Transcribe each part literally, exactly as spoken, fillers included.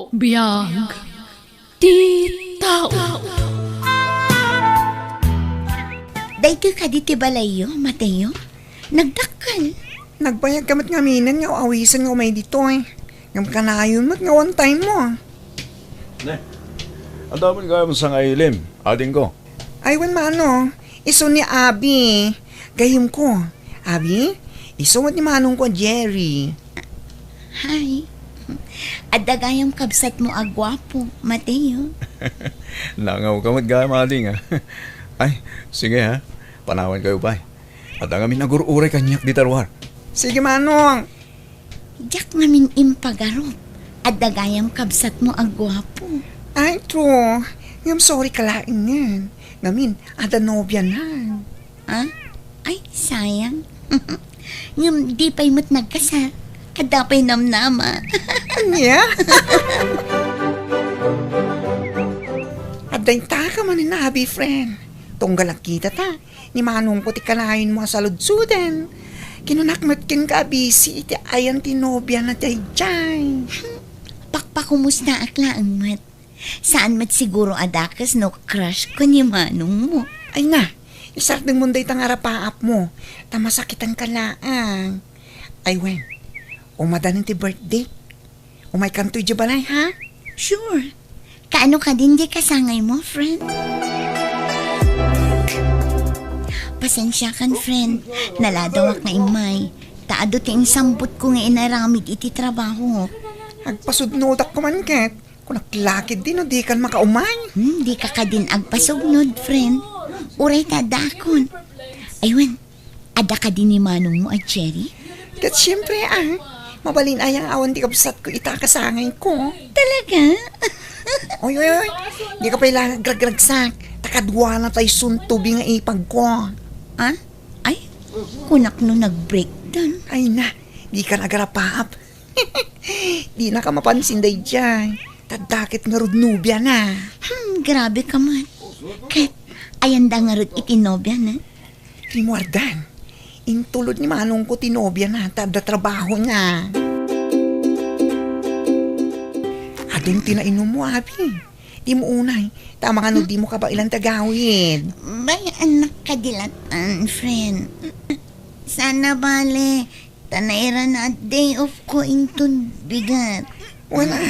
Biag ti tao. Daytoy kadi ti balayyo, Mateo? Nagdakkel. Nagbayag ka met ngaminen nga awisen nga umay ditoy. Ngem kanayon met nga one time mo. Ne, adamen gayam sangailim, adingko. Ay, wen, Manong. Isu ni Abi. Gayemko. Abi, isu met ni Manongko a Jerry. Hi. Adda gayam kabsatmo a guapo, Mateo. Nangaw ka met gayam, ading, a. Ay, sige, ha. Panawan kayo pay. Adda ngamin agur-uray kaniak dita ruar. Sige, Manong. Diak ngamin impagarup. Adda gayam kabsatmo a guapo. Ay, true. Ngem sorry ka laengen. Ngamin, adda nobiana. Ah? Ay, sayang. Ngem di pay met nagkasar. Adda pay namnama. Ania? Adda intaka manen a abi, friend. Tunggal agkitata, ni Manongko ti kanayon mo a saludsoden. Kinunak met kenka a busy iti ayan ti nobiana daydiay. Pakpakumustaak laeng met. Saan met siguro a dakes no crush ko ni Manong mo. Ay na, isardengmon dayta nga arapaap mo. Ta masakitan ka laeng. Ay wen, umadanen ti birthday. Umaykanto idiay balay, ha? Sure. Kaano kadin diay kasangay mo, friend? Pasensiakan, friend. Naladawak nga immay. Ta adu ti insambot ko nga inaramid iti trabaho. Agpasudnodak ko man ket. Kunak lakid di no dikan makaumay. Hmm, dika kadin agpasugnod, friend. Uray ta dakon. Ay wen, adda kadi ni Manong mo a Jerry? Ket siempre, ah. Mabalin aya nga awan ti kabsat ko ita kasangay ko. Talaga? Oy, oy, oy. Dika pay la agragragsak. Ta kaduana tay suntubi nga ipag ko. Ah? Ay, kunak no nag-breakdown. Ay na, dikan agarapaap. Dinaka mapansin daydiay. Ta adda ket ngarud nobiana. Hmm, grabe ka man. Ket, ayanda ngarud iti nobiana? Rimuardan, intulod ni Manongko ti nobiana ta adda trabahona. Adun ti nainummo, abi. Dimo unay, ta amangan no dimo kabaelan ti agawid. Bay-annak kadi latan, friend. Saan a bale, ta nairana a day off ko inton bigat. Wala,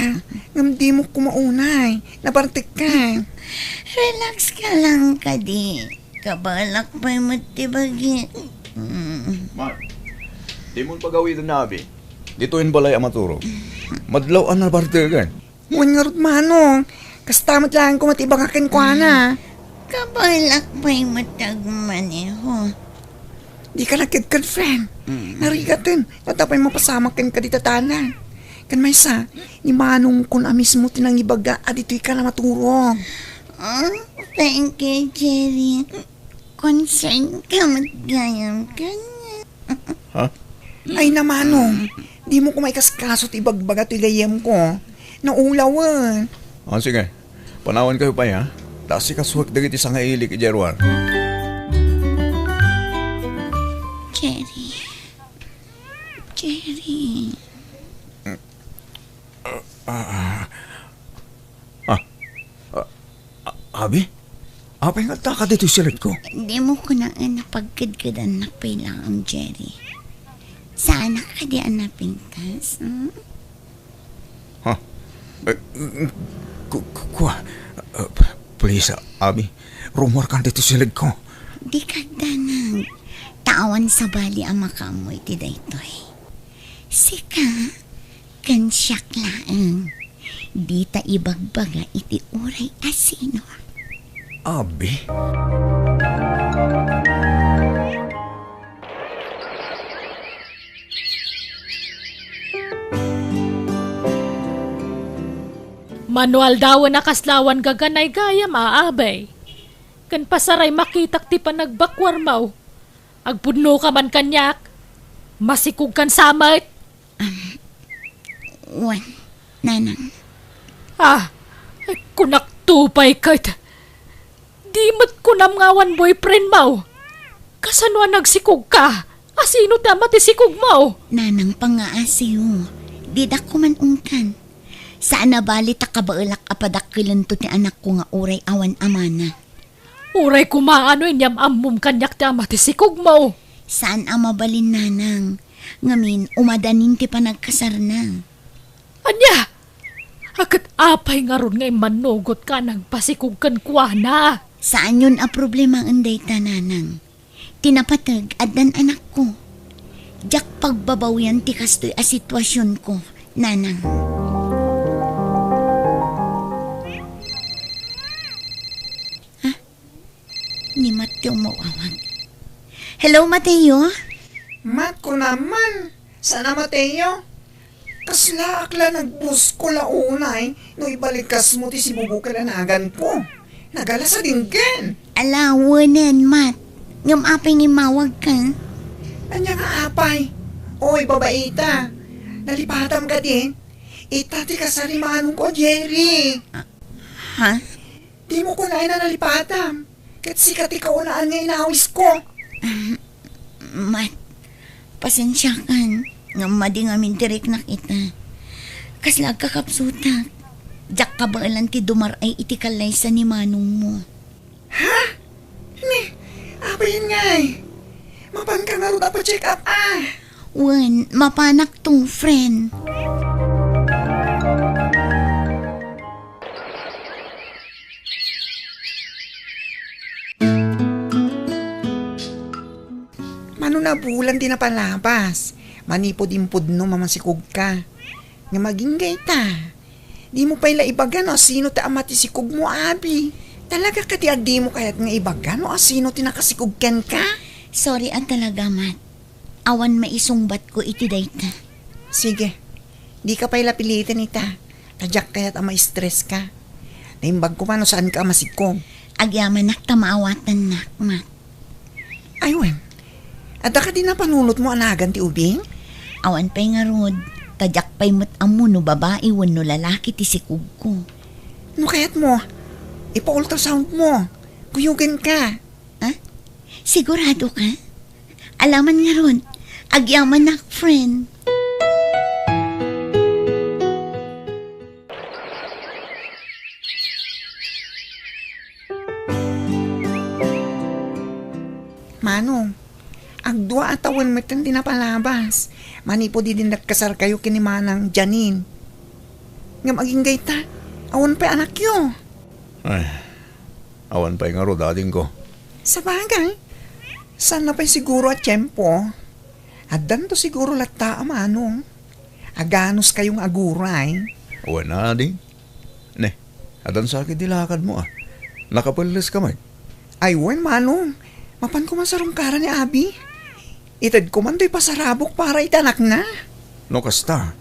ngem dimo koma unay, nabartek ka. Relax ka lang kadi. Kabaelak pay met ti bagi. Mm. Man, dimon pagawiden, abi. Ditoyen balay a maturog. Madlaw a nabartegan. Wen ngarud, Manong, kasta met laeng koma ti ibagak kenkuana. Kabaelak pay met ti agmaneho. Dika nagkedked, friend. Mm. Narigaten, ta adda pay mapasamak kenka dita tana. Ken maysa, ni Manongkon a mismo ti nangibaga a ditoyka a maturog. Ah, thank you, Jerry. Concern ka met gayam kaniak. Ha? Ay na, Manong, dimo koma ikaskaso ti ibagbaga toy gayyemko. Naulawen. Ah, sige. Panawan kayo pay, ha? Ta asikasuek dagiti sangailik idiay ruar. Jerry. Jerry. Ah, ah, ah, ah, abi? Apay nga adda ka ditoy siled ko? Dimo kunaen a pagkedkedannak pay laeng, Jerry. Saanak kadi a napintas, hmm? Ha? Eh, ku-, ku-, kua, eh, please, ah, abi, rumuarkan ditoy siled ko. Dika agdanag. Ta awan sabali a makaammo iti daytoy. Sika, ken siak laeng. Dita ibagbaga iti uray a sino. Abi? Mano aldawen a kasla awan gaganay gayam a, abay. Ken pasaray makitak ti panagbakuarmo. Agpudno ka man kaniak. Masikog kan samet. Um, wen, nanang. Ah, ay, kunak to pay ket. Di met kunam nga awan boyfriend mo. Kasano a nagsikog ka? Asino ti ama ti sikog mo? Nanang, pangaasiyo. Didak kuman ungkan. Saan a bali ta kabaelak a padakkelento ti anakko nga uray awan amana. Uray koma no inyam-ammom kaniak ti ama ti sikogmo. Saan a mabalin, nanang. Ngamin, umadanin ti panagkasarna. Ania? Ket apay ngarud nga immannugotka a nagpasikog kenkuana? Saanyon a problemaen dayta, nanang. Ti napateg, addan anakko. Diak pagbabawian ti kastoy a situasionko, nanang. Ah, ni Mateo maawag. Hello, Mateo? Mat, kunam man. Saan a Mateo? Kaslaak la nagbuskol a unay no ibalikasmo ti sibubukel a naganko. Nagala sadinggen. Ala, wenen, Mat. Ngem apay nga immawagka? Ania nga apay? Oy, babaita. Nalipatam kadi? Ita ti kasarimanongko a Jerry. Ah, ha? Dimo kunaen a nalipatam. Ket sika ti kaunaan nga inawisko. Ah, Mat, pasensiakan, ngem madi ngamin ti riknak ita. Kasla agkakapsutak. Diak kabaelan ti dumar-ay iti kallaysa ni manongmo. Ha? Ni, apayen ngay? Mapanka ngarud a pa-check up, ah? Wen, mapanakto, friend. Mano nabulan ti napalabas? Manipud impudno, mamasikogka. Nga maging gayta. Dimo pay la ibaga no asino ti ama ti sikogmo, abi. Talaga kadi a dimo kayat nga ibaga no asino ti nakasikog kenka? Sorry a talaga, Mat. Awan maisungbatko iti dayta. Sige. Dika pay la piliten ita. Ta diak kayat a ma-stress ka. Naimbag koma no saanka a masikog. Agyamanak ta maawatannak, Mat. Ay, wen. Adda kadi napanunotmo a nagan ti ubing? Awan pay ngarud, ta diak pay met ammo no babai wenno lalaki ti sikogko. No kayatmo, ipa-ultrasoundmo. Kuyogenka. Ha? Siguradoka? Ala man ngarud, agyamanak, friend. Manong, agdua a tawen metten ti napalabas manipud idi nagkasarkayo ken ni Manang Janine. Ngem agingga ita, awan pay anakyo. Ay, awan pay ngarud, adingko. Sabagay, saanna pay siguro a tiempo. Addanto siguro latta a manong. Aganuskayo nga aguray. Wen, ading. Ne, addan sakit ti lakadmo, a. Nakapelleska met? Ay, wen, manong. Mapanko man sarungkaran ni abi. Itedko man toy pasarabok para iti anakna. No kasta,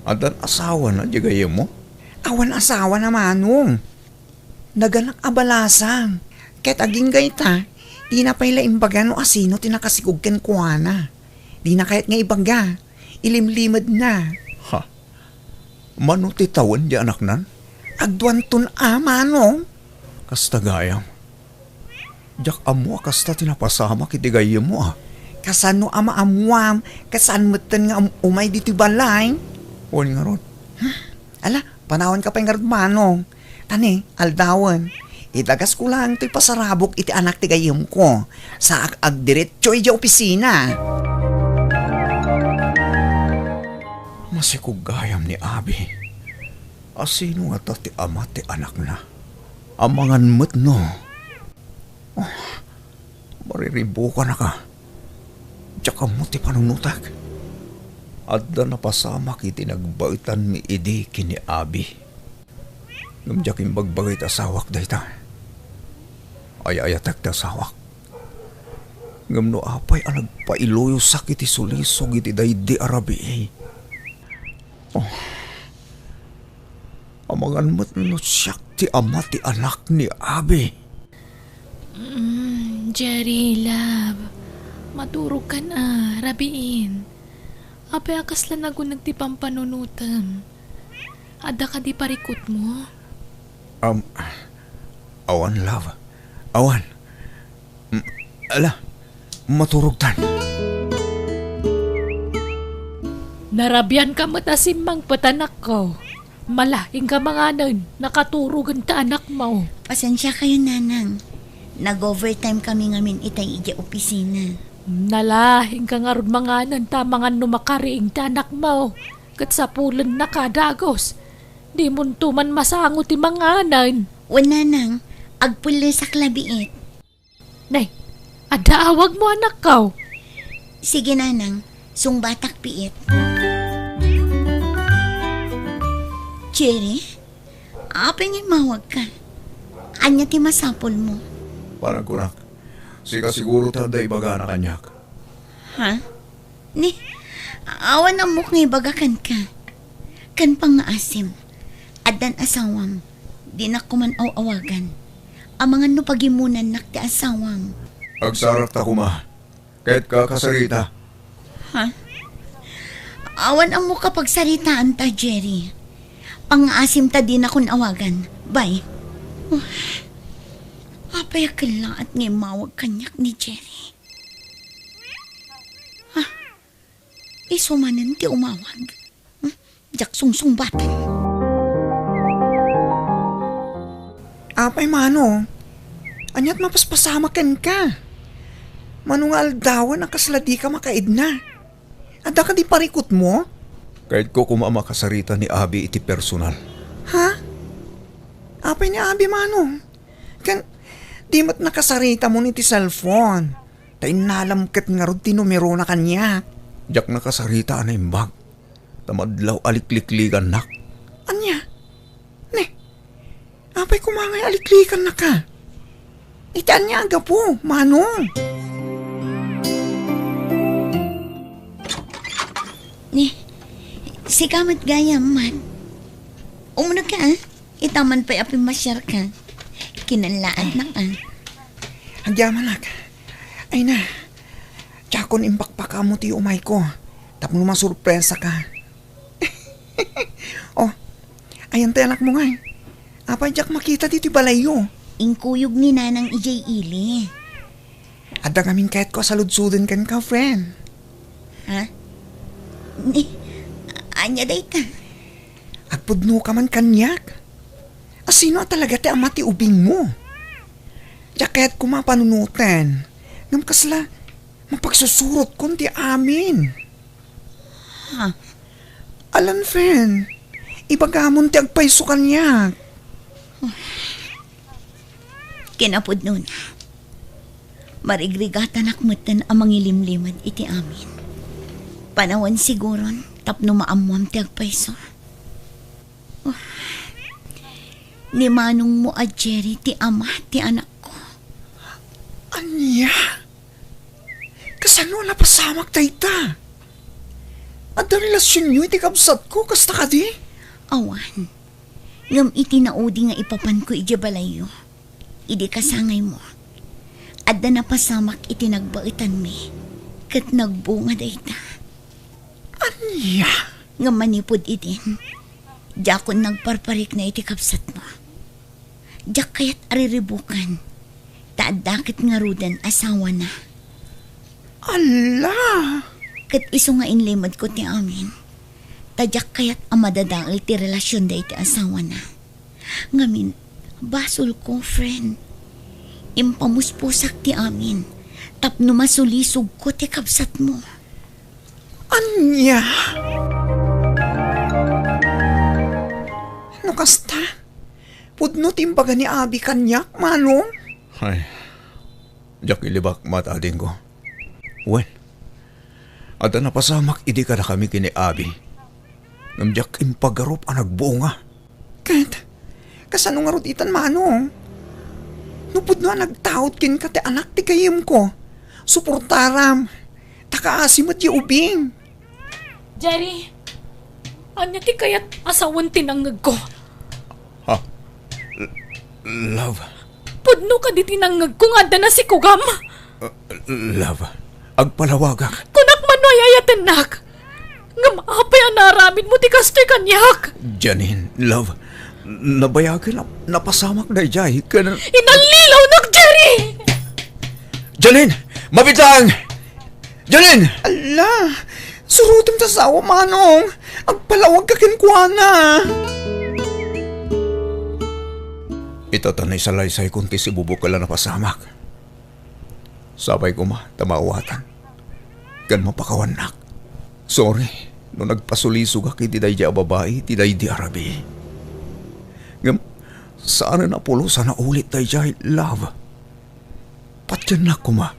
addan asawana diay gayyemmo? Awan asawana, manong. Naganak a balasang. Ket agingga ita, dina pay la imbaga no asino ti nakasikog kenkuana. Dina kayat nga ibaga. Ilimlimedna. Ha? Mano ti tawen diay anaknan? Agduanton a, manong. Kasta gayam. Diak ammo a kasta ti napasamak iti gayyemmo, a. Kasano a maammuam, ket saan metten nga um-, umay ditoy balay? Wen ngarud. Ala, panawanka pay ngarud, manong. Ta ne, aldawen, idagasko laeng toy pasarabok iti anak ti gayyemko. Saak agdiretso idiay opisina. Masikog gayam ni abi. Asino ngata ti ama ti anakna? Amangan met no? Oh, mariribukanaka. Diak ammo ti panunotak. Adda napasamak iti nagbaetanmi idi ken ni abi. Ngem diak imbagbaga iti asawak dayta. Ay-ayatek ti asawak. Ngem no apay a nagpailuyosak iti sulisog iti daydi a rabii? Oh. Amangan met no siak ti ama ti anak ni abi. Mm, Jerry, love. Maturogkan a, rabiin. Apay a kasla naguneg ti pampanunotem? Adda kadi parikutmo? Um, awan, love. Awan. Mm, ala, maturogtan. Narabianka met a simmangpet, anakko. Mala, inka manganen, nakaturogen ti anakmo. Pasensia kayo, Nanang. Nag-overtime kami ngamin itay idiay opisina. Nala, inka ngarud manganen ta mangan no makariing ti anakmo. Ket sapulennaka dagus. Dimonto man masango ti manganen. Wen, Nanang, agpullesak labiit. Nay, adda awagmo, anakko. Sige, Nanang, sungbatak piit. Jerry, apay nga immawagka? Ania ti masapulmo? Panagkunak, sika siguro ti adda ibagana kaniak. Ha? Ni, awan ammok nga ibaga kenka. Ken pangngaasim, addan asawam, dinak koma aw-awagan. Amangan no pagimonannak ti asawam. Agsarakta koma, ket kakasarita. Ha? Awan ammok a pagsaritaanta, Jerry. Pangngaasim ta dinakon awagan. Bye. Apay a kellaat nga immawag kaniak ni Jerry? Ah, isu manen ti umawag. Hmm? Diak sungsungbaten. Apay, Mano? Ania't mapaspasamak kenka? Mano nga aldawen a kasla dika makaidna? Adda kadi parikutmo? Kayatko koma a makasarita ni Abi iti personal. Ha? Apay ni Abi, Mano? Ken, di met nakasarita mo iti cellphone. Ta innalam ket ngarud ti numerona kaniak. Diak nakasarita a naimbag. Ta madlaw a likliklikannak. Ania? Ne, apay koma ngay a liklikannaka? Iti ania a gapu, Manong? Ni, sika met gayam man. Umuna ka, ah. Ita man pay a pimmasiarka. Kinallaatnak, ah. Agyamanak. Ay na, diakon impakpakamo ti umayko. Tapno masurpresa ka. Oh, ayan ti anakmo ngay. Apay diak makita ditoy balayyo? Inkuyog ni Nanang idiay ili. Adda ngamin kayatko a saludsoden kenka, friend. Ha? Ni, ania dayta? Agpudno ka man kaniak? A sino a talaga ti ama ti ubingmo? Diak kayat koma a panunoten. Ngem kasla, mapagsusurotkon ti amin. Ha? Alan, friend, ibagamon ti agpayso kaniak. Kinapudnona, marigrigatanak metten a mangilimlimed iti amin. Panawen siguron tapno maammoam ti agpayso. Ni manongmo a Jerry ti ama ti anakko. Ania? Kasano a napasamak dayta? Adda relasionyo iti kabsatko, kasta kadi? Awan. Ngem iti naudi nga ipapanko idiay balayyo, idi kasangaymo, adda napasamak iti nagbaetanmi, ket nagbunga dayta. Ania? Ngem manipud idin, diakon nagparparikna iti kabsatmo. Diak kayat a riribukan, ta adda ket ngaruden asawana. Alla! Ket isu nga inlimedko ti amin, ta diak kayat a madadael ti relasionda iti asawana. Ngamin, basolko, friend. Impamuspusak ti amin tapno masulisogko ti kabsatmo. Ania? No kasta, pudno ti imbaga ni Abi kaniak, Manong? Ay, diak ilibak met, adingko. Wen, adda napasamak idi kadakami ken ni Abi. Ngem diak impagarup a nagbunga. Ket, kasano ngarud itan, Manong? No pudno a nagtaud kenka ti anak ti gayyemko, suportaram, ta kaasi met diay ubing. Jerry, ania ti kayat a sawen ti nangngegko? Ha? L-, love. Pudno kadi ti nangngegko nga adda nasikugam? Uh, love, agpalawagak. Kunak man no ay-ayatennak. Ngem apay a naaramidmo ti kastoy kaniak? Janine, love, nabayagen a napasamak daydiay ken inallilawnak, Jerry! Janine! Mabiit laeng! Janine! Alla! Surotem ti asawa, Manong! Agpalawagka kenkuana! Ita ta naisalaysay kon ti sibubukel a napasamak. Sapay koma ta maawatan ken mapakawannak. Sorry no nagpasulisogak iti daydiay a babai iti daydi a rabii. Ngem saanen a pulos a naulit daydiay, love. Patiennak koma.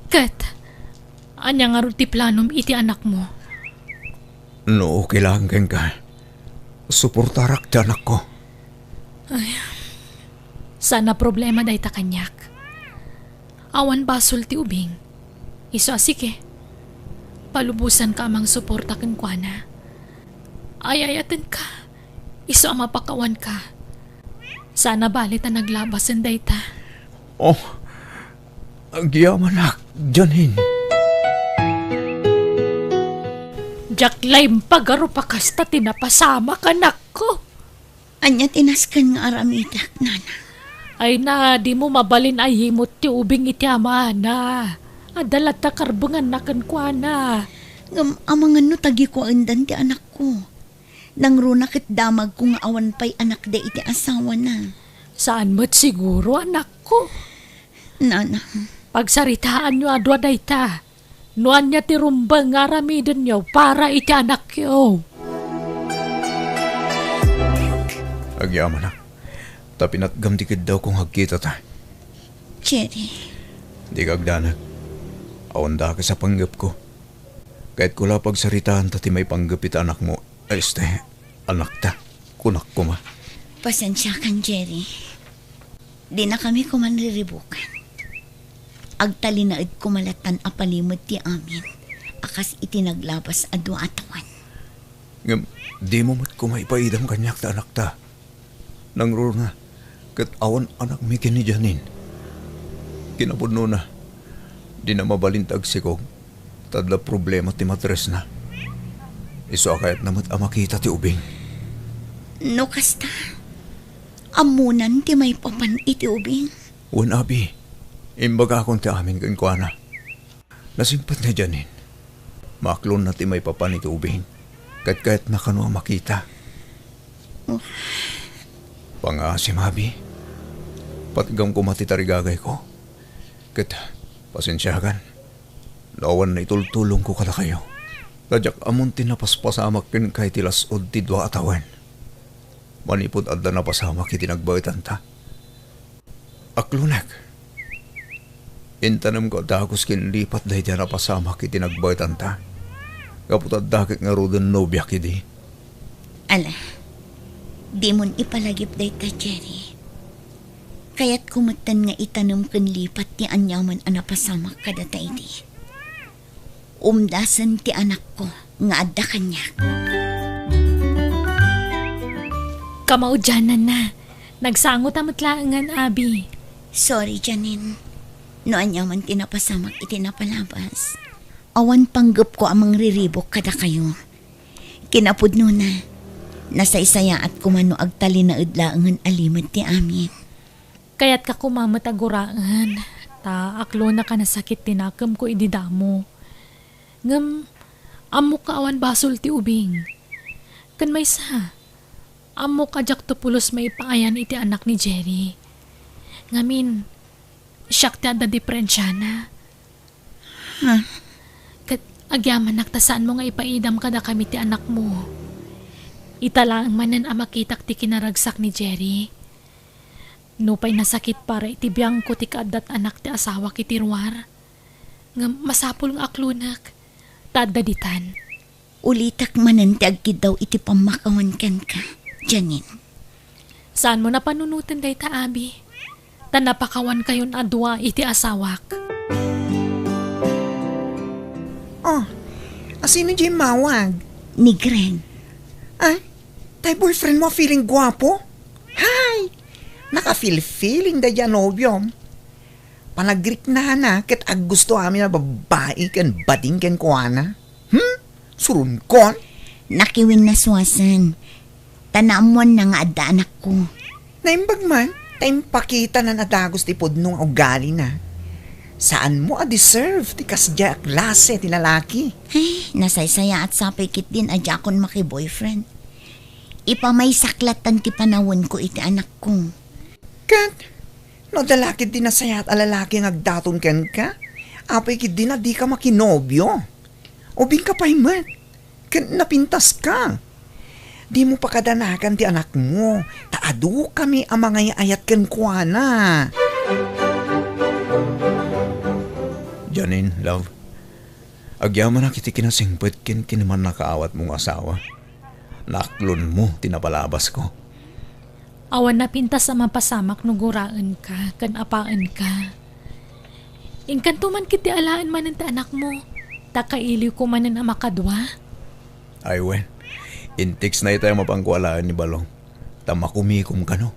Ket, ania ngarud ti planom iti anakmo? No okay laeng kenka, suportarak ti anakko. Ay, saan a problema dayta kaniak. Awan basol ti ubing. Isu a sige, palubosanka a mangsuporta kenkuana. Ay-ayatenka. Isu a mapakawanka. Saan a bale ta naglabasen dayta. Oh, agyamanak, Janine. Diak la impagarup a kasta ti napasamak, anakko. Ania ti nasken nga aramidek, nana? Ay na, dimo mabalin a yimot ti ubing iti amana. Adda latta karbenganna kenkuana. Ngem amangan no tagikuaendan ti anakko. Nangruna ket damagko nga awan pay anakda iti asawana. Saan met siguro, anakko? Nana. Pagsaritaanyo a dua dayta. No ania ti rumbeng nga aramidenyo para iti anakyo. Agyamanak, ta pinatgam ti keddawko nga agkitata. Jerry. Dika agdanag. Awan dakes a panggepko. Kayatko la pagsaritaanta ti maipanggep iti anakmo. Este, anakta, kunak koma. Pasensiakan, Jerry. Dinakami koma riribukan. Agtalinaed koma lattan a palimed ti amin a kas iti naglabas a dua a tawen. Ngem dimo met koma ipaidam kaniak ta anakta. Nangruna ket awan anakmi ken ni Janine. Kinapudnona, dina mabalin ti agsikog ta adda problema ti matresna. Isu a kayatna met a makita ti ubing. No kasta, ammonan ti maipapan iti ubing? Wen, abi, imbagakon ti amin kenkuana. Nasingpet ni Janine. Maaklonna ti maipapan iti ubing. Ket kayatna kano a makita. Oh. Pangaasim, abi. Patgam koma ti tarigagayko. Ket pasensiakan no awan naitultulongko kadakayo. Ta diak ammon ti napaspasamak kenka iti las-ud ti dua a tawen. Manipud adda napasamak iti nagbaetanta. Aklonek. Intanemko a dagus ken lipat daydi a napasamak iti nagbaetanta. Gapu ta adda ket ngaruden nobiak idi. Ala, dimon ipalagip dayta, Jerry. Kayatko metten nga itanem ken lipat ti aniaman a napasamak kadata idi. Umdasen ti anakko nga adda kaniak. Kamaudiananna, nagsangota met laengen, abi. Sorry, Janine. No aniaman ti napasamak iti napalabas, awan panggepko a mangriribuk kadakayo. Kinapudnona, nasaysayaat koma no agtalinaed laengen a limed ti amin. Kayatka koma met a guraen, ta aklonak a nasakit ti nakemko idi damo. Ngem ammok nga awan basol ti ubing. Ken maysa, ammok a diakto pulos maipaayan iti anak ni Jerry. Ngamin, siak ti adda diperensiana. Ha? Ket agyamanak ta saanmo nga ipaidam kadakami ti anakmo. Ita laeng manen a makitak ti kinaragsak ni Jerry. Nupay nasakit para iti biangko ti kaaddat anak ti asawak iti ruar, ngem masapul nga aklonek ta adda ditan. Ulitek manen ti agkiddaw iti pammakawan kenka, Janine. Saanmo napanunoten dayta, abi? Ta napakawankayon a dua iti asawak. Oh, asino diay immawag? Ni Greg. Ah, tay boyfriend mo a feeling guapo? Hay! Naka-feel-feeling daydiay a nobiom. Panagriknana ket aggusto amin a babbai ken bading kenkuana. Hmm? Suronkon? Nakiwinna suasen. Ta naammoanna nga adda anakko. Naimbag man, ta impakitana a dagus ti pudno nga ugalina. Saanmo a deserve ti kasdiay a klase ti lalaki. Ay, nasaysayaat sapay ketdin a diakon maki-boyfriend. Ipamaysak lattan ti panawenko iti anakko. Ket, no adda la ketdi nasayaat a lalaki nga agdaton kenka, apay ketdi a dika makinobio? Ubingka pay met, ket napintaska. Dimo pakadanagan ti anakmo, ta adukami a mangay-ayat kenkuana. Janine, love, agyamanak iti kinasingpet ken kinamannakaawatmo nga asawa. Naaklonmo ti napalabasko. Awan napintas a mapasamak no guraenka ken apaenka. Inkanto man ketdi alaen manen ti anakmo, ta kailiwko manen a makadua. Ay wen, intikna itay a mapanko alaen ni Balong, ta makumikom kano.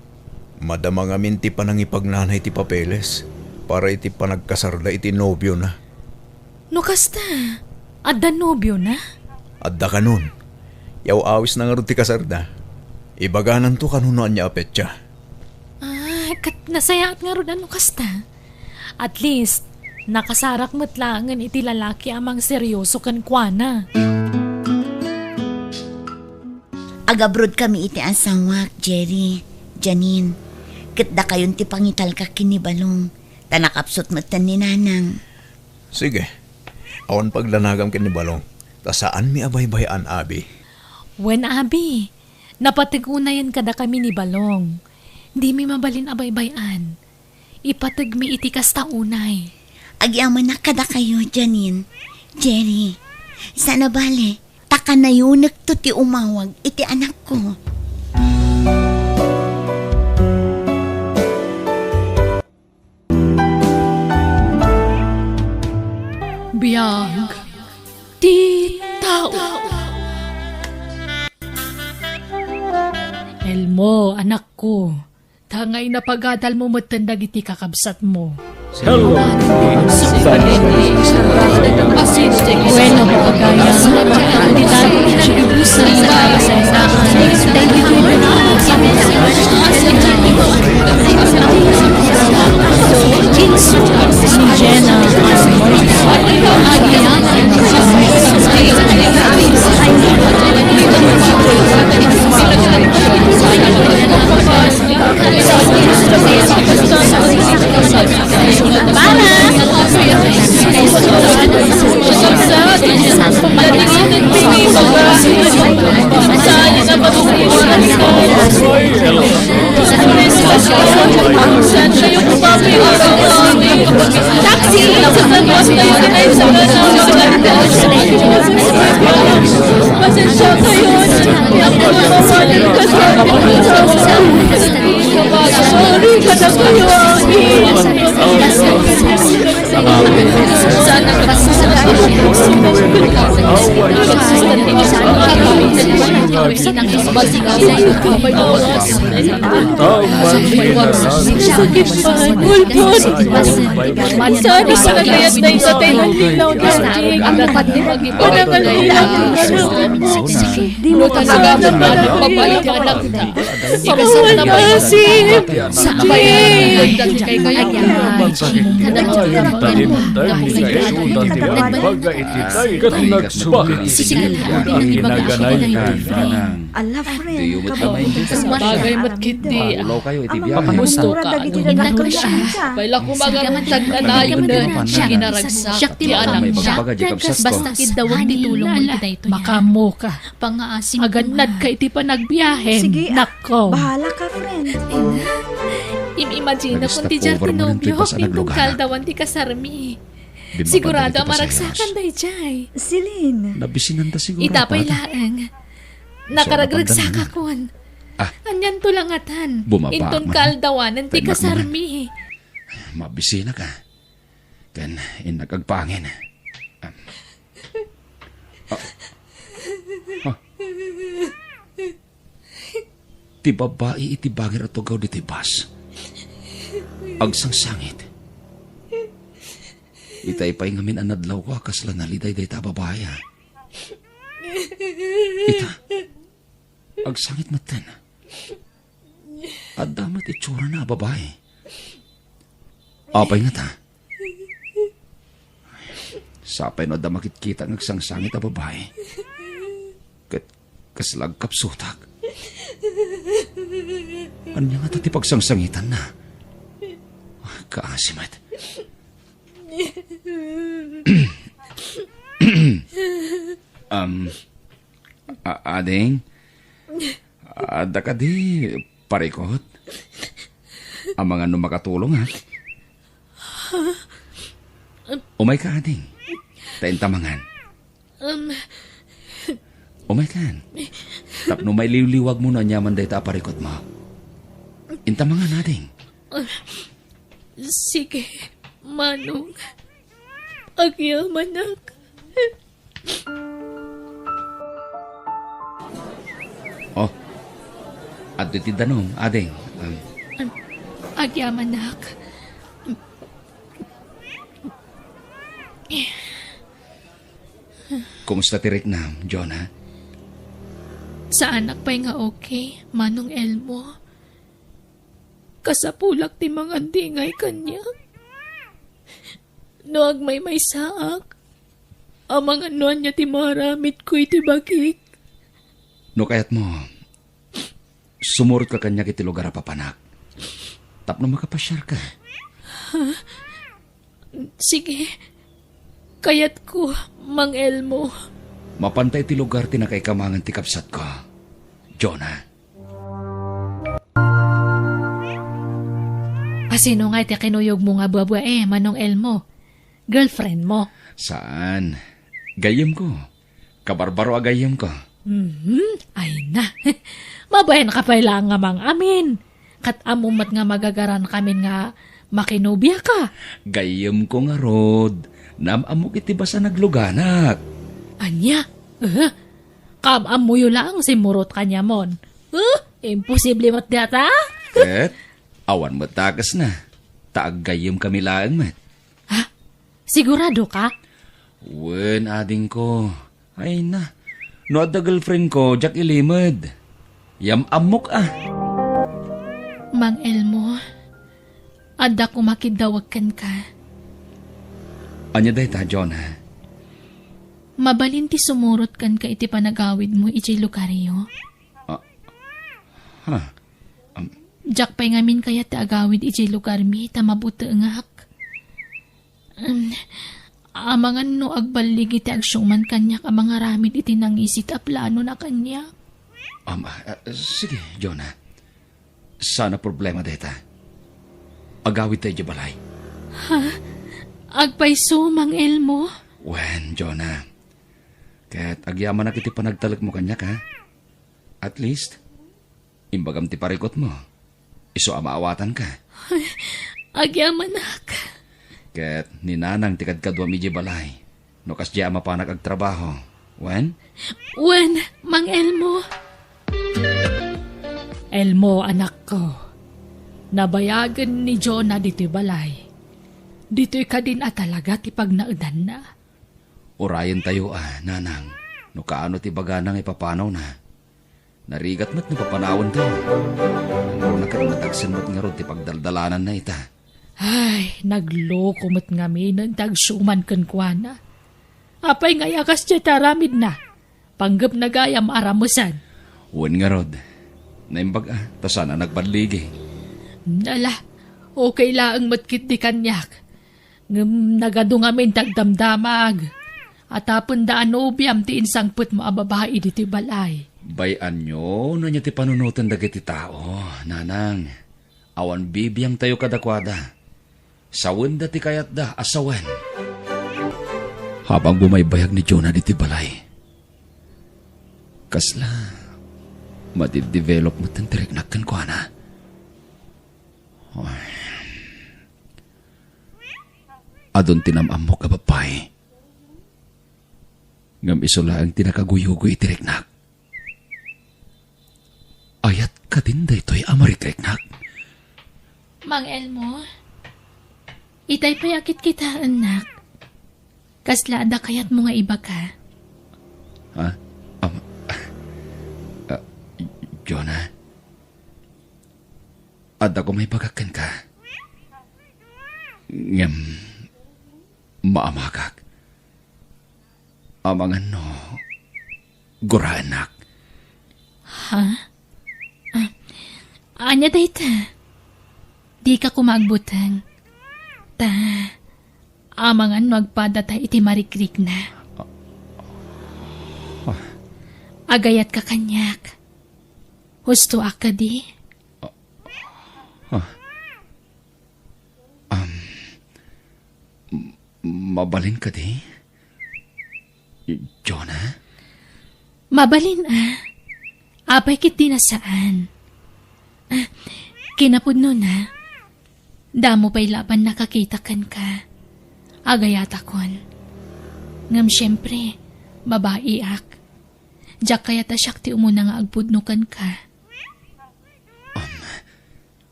Madama ngamin ti panangipagnanay ti papeles para iti panagkasarda iti nobiona. No kasta, adda nobiona? Adda kanon. Yaw-awisna ngarud ti kasarda. Ibagananto kano no ania a petsa. Ah, ket nasayaat ngarud a no kasta. At least, nakasarak met laengen iti lalaki a mangserioso kenkuana. Agabrodkami iti asawak, Jerry, Janine. Ket dakayon ti pangitalkak ken ni Balong, ta nakapsut metten ni Nanang. Sige. Awan pagdanagam ken ni Balong, ta saanmi a baybay-an, abi. Wen, abi. Napateg unayen kadakami ni Balong. Dimi mabalin a baybay-an. Ipategmi iti kasta unay. Agyamanak kadakayo, Janine, Jerry. Saan a bale, ta kanayonekto ti umawag iti anakko. Biag ti tao. Elmo, anakko, ta nga inapagadalmo metten dagiti kakabsatmo. Hello. Bueno, pagayam, Taxi! Pasensya kayo. Sorry, kada kayo. Sana sa nagayat na itatay ng linaw ni Jake. Panangal nila. Di mo talaga magpapaliwanag. Sa kasalangan. Sa kasalangan. Ket nagsubli ti Ginoo dagiti naganay. Ala, friend, kabaw. Bagay met ketdi. Gusto ka. Pay la koma nga tagkanayon ti kinaragsak ti anakna. Basta kiddawag ti tulong mo iti daytoy. Makaammoka. Pangaasim. Agannadka iti panagbiahem. Sige, ah, nakko. Bahala ka, friend. Im-imagine ko ti diak ti nobio, inton kaaldawan ti kasarmi. Sigurado a maragsakan daydiay. Celine. Nabisinanda siguro. Ita pay laeng. Nakaragragsakakon. Ah. Anianto la ngatan? Inton kaaldawanen ti kasarmi. Mabisinaka. Ken innak agpangin. Ah. Ah. Ti babbai iti bangir a tugaw ditoy bus. Agsangsangit. Itay pay ngamin a nadlawko a kasla naliday dayta a babai, a. Ita. Agsangit metten. Adda met itsurana a babai. Apay ngata? Sapay no adda makitkita nga agsangsangit a babai. Ket kasla agkapsutak. Ania ngata ti pagsangsangitanna? Kaasi met. Um, a- ading, adda kadi parikot? Amangan no makatulong, ha? Umayka, ading. Ta inta mangan. Um, Umaykan. Tapno mailiwliwagmo no aniaman dayta a parikutmo. Inta mangan, ading. Sige, Manong. Agyamanak. Oh, adto ti danum, ading. Um, Agyamanak. Kumusta ti riknam, Jonah? Saanak pay nga okay, Manong Elmo. Kasapulak ti mangandingay kaniak. No agmaymaysaak, amangan no ania ti maaramidko iti bagik. No kayatmo, sumurotka kaniak iti lugar a papanak. Tapno makapasiarka. Sige. Kayatko, Mang Elmo. Mapanta iti lugar ti nakaikamangan ti kabsatko, Jonah. Asino nga iti kinuyogmo nga babae, Manong Elmo? Girlfriendmo? Saan. Gayyemko. Kabarbaro a gayyemko. Mhm, ay na. Mabain ka pay laeng nga mang-amin. Ket ammo met nga magagaran kamin nga makinobiaka. Gayyemko ngarud. Naam-ammok iti basa nagluganak. Ania? Eh? Kaam-ammoyo laeng simmurot kaniamon. Eh? Imposible met dayta? Ket, awan met dakesna. Ta aggayyemkami laeng met. Ha? Sigurado ka? Wen, adingko. Ay na. No adda girlfriendko, diak ilimed. Yam-ammok a. Mang Elmo, adda koma kiddawag kenka. Ania dayta, Jonah? Mabalin ti sumurot kenka iti panagawidmo idiay lugaryo? Ah, ha? Um, Diak pay ngamin kayat ti agawid idiay lugarmi ta mabutengak. Em, amangan no agballigi ti agsuman kaniak a mangaramid iti nangisit a planona kaniak. Um, ah, ah, sige, Jonah. Saan a problema dayta. Agawidta idiay balay. Ha? Agpayso, Mang Elmo? Wen, Jonah. Ket agyamanak iti panagtalekmo kaniak, ha? At least, imbagam ti parikutmo. Isu a maawatanka. Agyamanak. Ket ni Nanang ti kadkaduam idiay balay. No kasdiay a mapanak agtrabaho. Wen? Wen, Mang Elmo. Elmo, anakko. Nabayagen ni Jonah ditoy balay. Ditoy kadin a talaga ti pagnaedanna. Urayentayo a, Nanang, no kaano ti bagana nga ipapanawna. Narigat met no papanawentayo. Nangruna ket natagsen met ngarud ti pagdaldalananna ita. Ay, nagloko met ngaminen ti agsuman kenkuana. Apay ngay a kasdiay ti aramidna? Panggepna gayam a ramesen. Wen ngarud, naimbag a, ta saan a nagballigi. Ala, okay laeng met ketdi kaniak. Ngem nagadu ngamin ti agdamdamag. Atapenda a nobiam ti insangpetmo a babai ditoy balay. Bay-anyo no ania ti panunoten dagiti tao, Nanang. Awan bibiangtayo kadakuada. Sawenda ti kayatda a sawen. Habang bumaybayag ni Jonah ditoy balay, kasla madiddevelop met ti riknak kenkuana. Ay. Adun ti nam-ammok a babbai. Ngem isu laeng ti nakaguyugoy iti riknak. Ayat kadin daytoy a marikriknak? Mang Elmo, itay pay a kitkitaennak. Kasla adda kayatmo nga ibaga? Ha? Am-, ah, Jonah? Adda ko maibagak kenka. Ngem, maamagak. Amangan no, guraennak. Ha? Ania dayta? Dika koma agbuteng. Ta, amangan no agpadata iti marikrikna. Ah. Agayatka kaniak. Hustoak kadi? Ah. Um, m-, mabalin kadi? Jonah? Mabalin a. Apay ket di na saan. Ah, kinapudnona, damo pay laban nakakita kenka. Agayatakon. Ngem siempre, babaiak. Diak kayat a siak ti umuna nga agpudno kenka.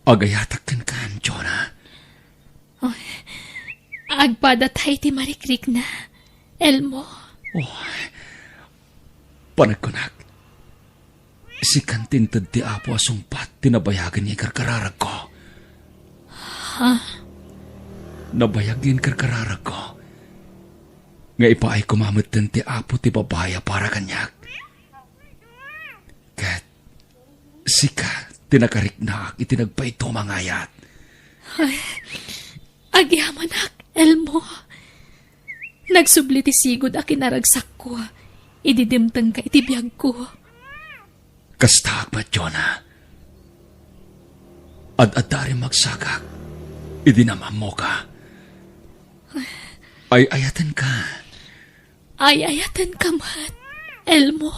Agayatak kenka, Jonah. Oh, agpadata iti marikrikna, Elmo. Oh, panagkunak, sikan ti inted ti Apo a sungbat ti nabayag nga ikarkararagko. Ha? Nabayag nga inkarkararagko. Nga ipaay koma metten ti Apo ti babai a para kaniak. Ket sika ti nakariknaak iti nagpaiduma nga ayat. Ay, agyamanak, Elmo. Nagsubli ti sigud a kinaragsakko idi dimtengka iti biagko. Kastaak met, Jonah. Ad-adda a rimmagsakak idi naam-ammoka. Ay-ayatenka. Ay-ayatenka met, Elmo.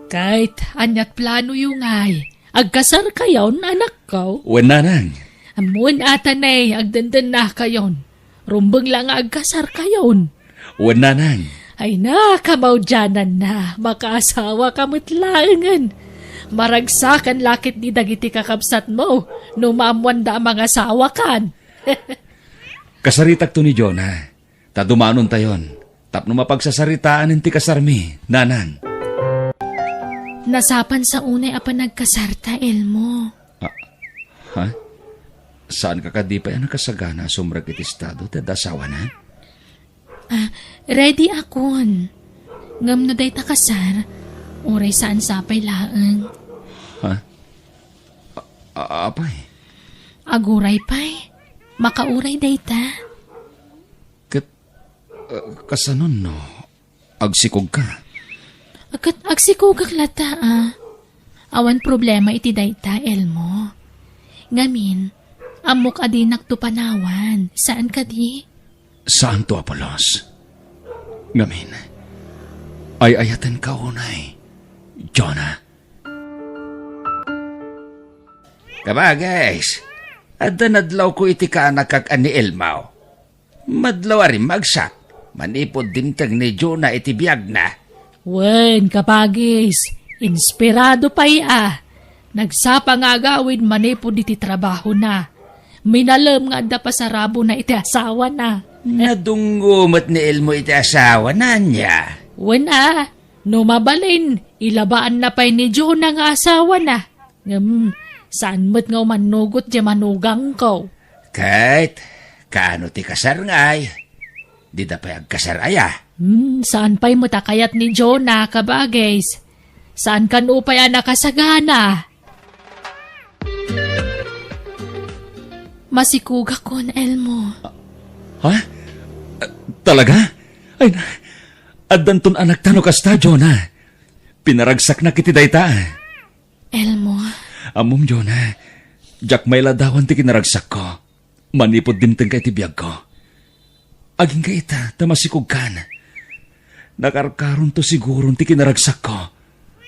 Ket aniat planoyo ngay? Agkasarkayon, anakko? Wen, nanang. Ammon a ta ne, agdendennakayon. Rumbeng la nga agkasarkayon. Wen, nanang. Ay na, kamaudiananna, makaasawaka met laengen. Maragsakan la ketdi dagiti kakabsatmo no maammoanda a mangasawakan. Kasaritakto ni Jonah. Ta dumanontayon tapno mapagsasaritaen ti kasarmi, nanang. Nasapan sa unay a panagkasarta, Elmo. Ah, ha? Saanka kadi pay a nakasagana a sumrek iti estado ti adda asawana? Ah, ready akon. Ngem no dayta kasar, uray saan sapay laeng. Ha? A-, a-, apay? Aguray pay. Makauray dayta. Ket, uh, kasano no agsikogka? Ket agsikogak latta, a. Awan problema iti dayta, Elmo. Ngamin, ammok a dinakto panawan. Saan kadi? Saanto a pulos. Ngamin, ay-ayatenka unay, Jonah. Kabagis, adda nadlawko iti kaanakak a ni Elmo. Madlaw a rimmagsak manipud dimteng ni Jonah iti biagna. Wen, kabagis, inspirado pay a. Nagsapa nga agawid manipud iti trabahona. Minalem nga adda pasarabona iti asawana. Nadungngo met ni Elmo iti asawana, ania? Wen a, no mabalin, ilabaanna pay ni Jonah nga asawana. Ngem, saan met nga umannugot diay manugangko. Ket, kaano ti kasar ngay? Dida pay agkasar aya? Hmm, saan pay met a kayat ni Jonah, kabagis? Saan kano pay a nakasagana? Masikogakon, Elmo. Ha? Talaga? Ay na, addanton anakta no kasta, Jonah. Pinaragsaknak iti dayta. Elmo. Ammom, Jonah, diak mailadawan ti kinaragsakko manipud dimtengka iti biagko. Agingga ita ta masikogkan. Nakarkaronto siguron ti kinaragsakko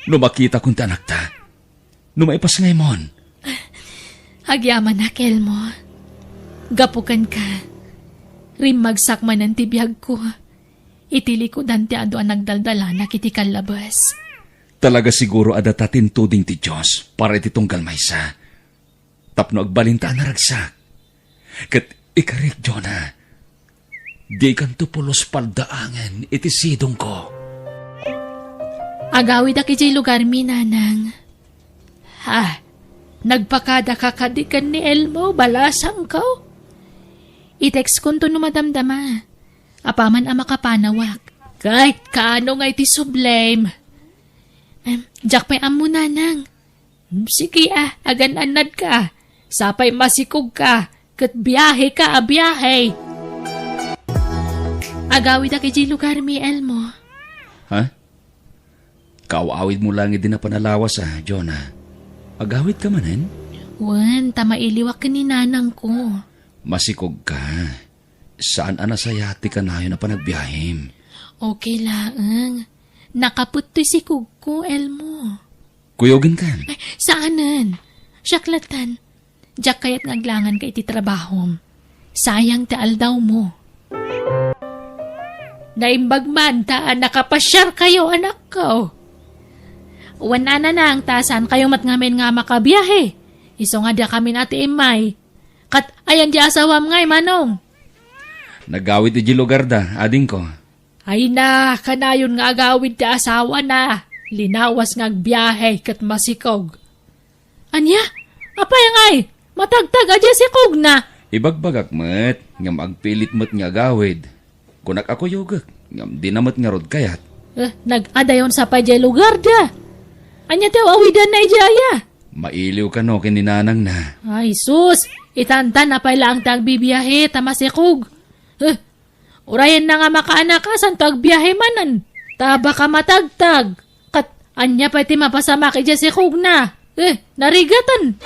no makitakon ti anakta. No maipasngayamon. Agyamanak, Elmo. Gapu kenka, rimmagsak manen ti biagko iti likudan ti adu a nagdaldalanak iti kallabes. Talaga siguro a data ti intuding ti Dios para iti tunggal maysa, tapno agbalinta a naragsak. Ket ikarik, Jonah, dikanto pulos paldaangen iti sidongko. Agawidak idiay lugarmi, nanang. Ha? Nagpakadaka kadi ken ni Elmo, balasangko? I-textkonto no madamdama. Apaman a makapanawak. Ket kaano nga iti sublem? Diak pay ammo, nanang. Hmm, sige a, agan-annadka. Sapay masikogka, ket biaheka a biahe. Agawidak idiay lugarmi, Elmo. Ha? Kaaw-awidmo laeng idi napan a lawas a, Jonah. Agawidka manen? Wen, ta mailiwak ken ni nanangko. Masikogka. Saan a nasayaat ti kanayon a panagbiahem. Okay laeng. Nakaput toy sikogko, Elmo. Kuyogenkan? Ay, saanen. Siak latta. Diak kayat nga aglanganka iti trabahom. Sayang ti aldawmo. Naimbag man ta nakapasiarkayo, anakko. Wen a, nanang, ta saankayo met ngamin nga makabiahe. Isu nga diakmin a ti immay. Ket ayan ti asawam ngay, manong? Nagawid idiay lugarda, adingko. Ay na, kanayon nga agawid ti asawana. Linawas nga agbiahe ket masikog. Ania? Apay ngay? Matagtag a diay sikogna. Ibagbagak met, ngem agpilit met nga agawid. Kunak a kuyogek, ngem dina met ngarud kayat. Eh, nag-adayon sa pay diay lugarda. Ania ti aw-awidanna idiay aya? Mailiw kano ken ni nanangna. Ay, sus! Itantan a pay laeng ti agbibiahe ta masikog. Eh, urayenna nga makaanaka, santo agbiahe manen. Ta baka matagtag. Ket ania pay ti mapasamak idiay sikogna? Eh, narigatan.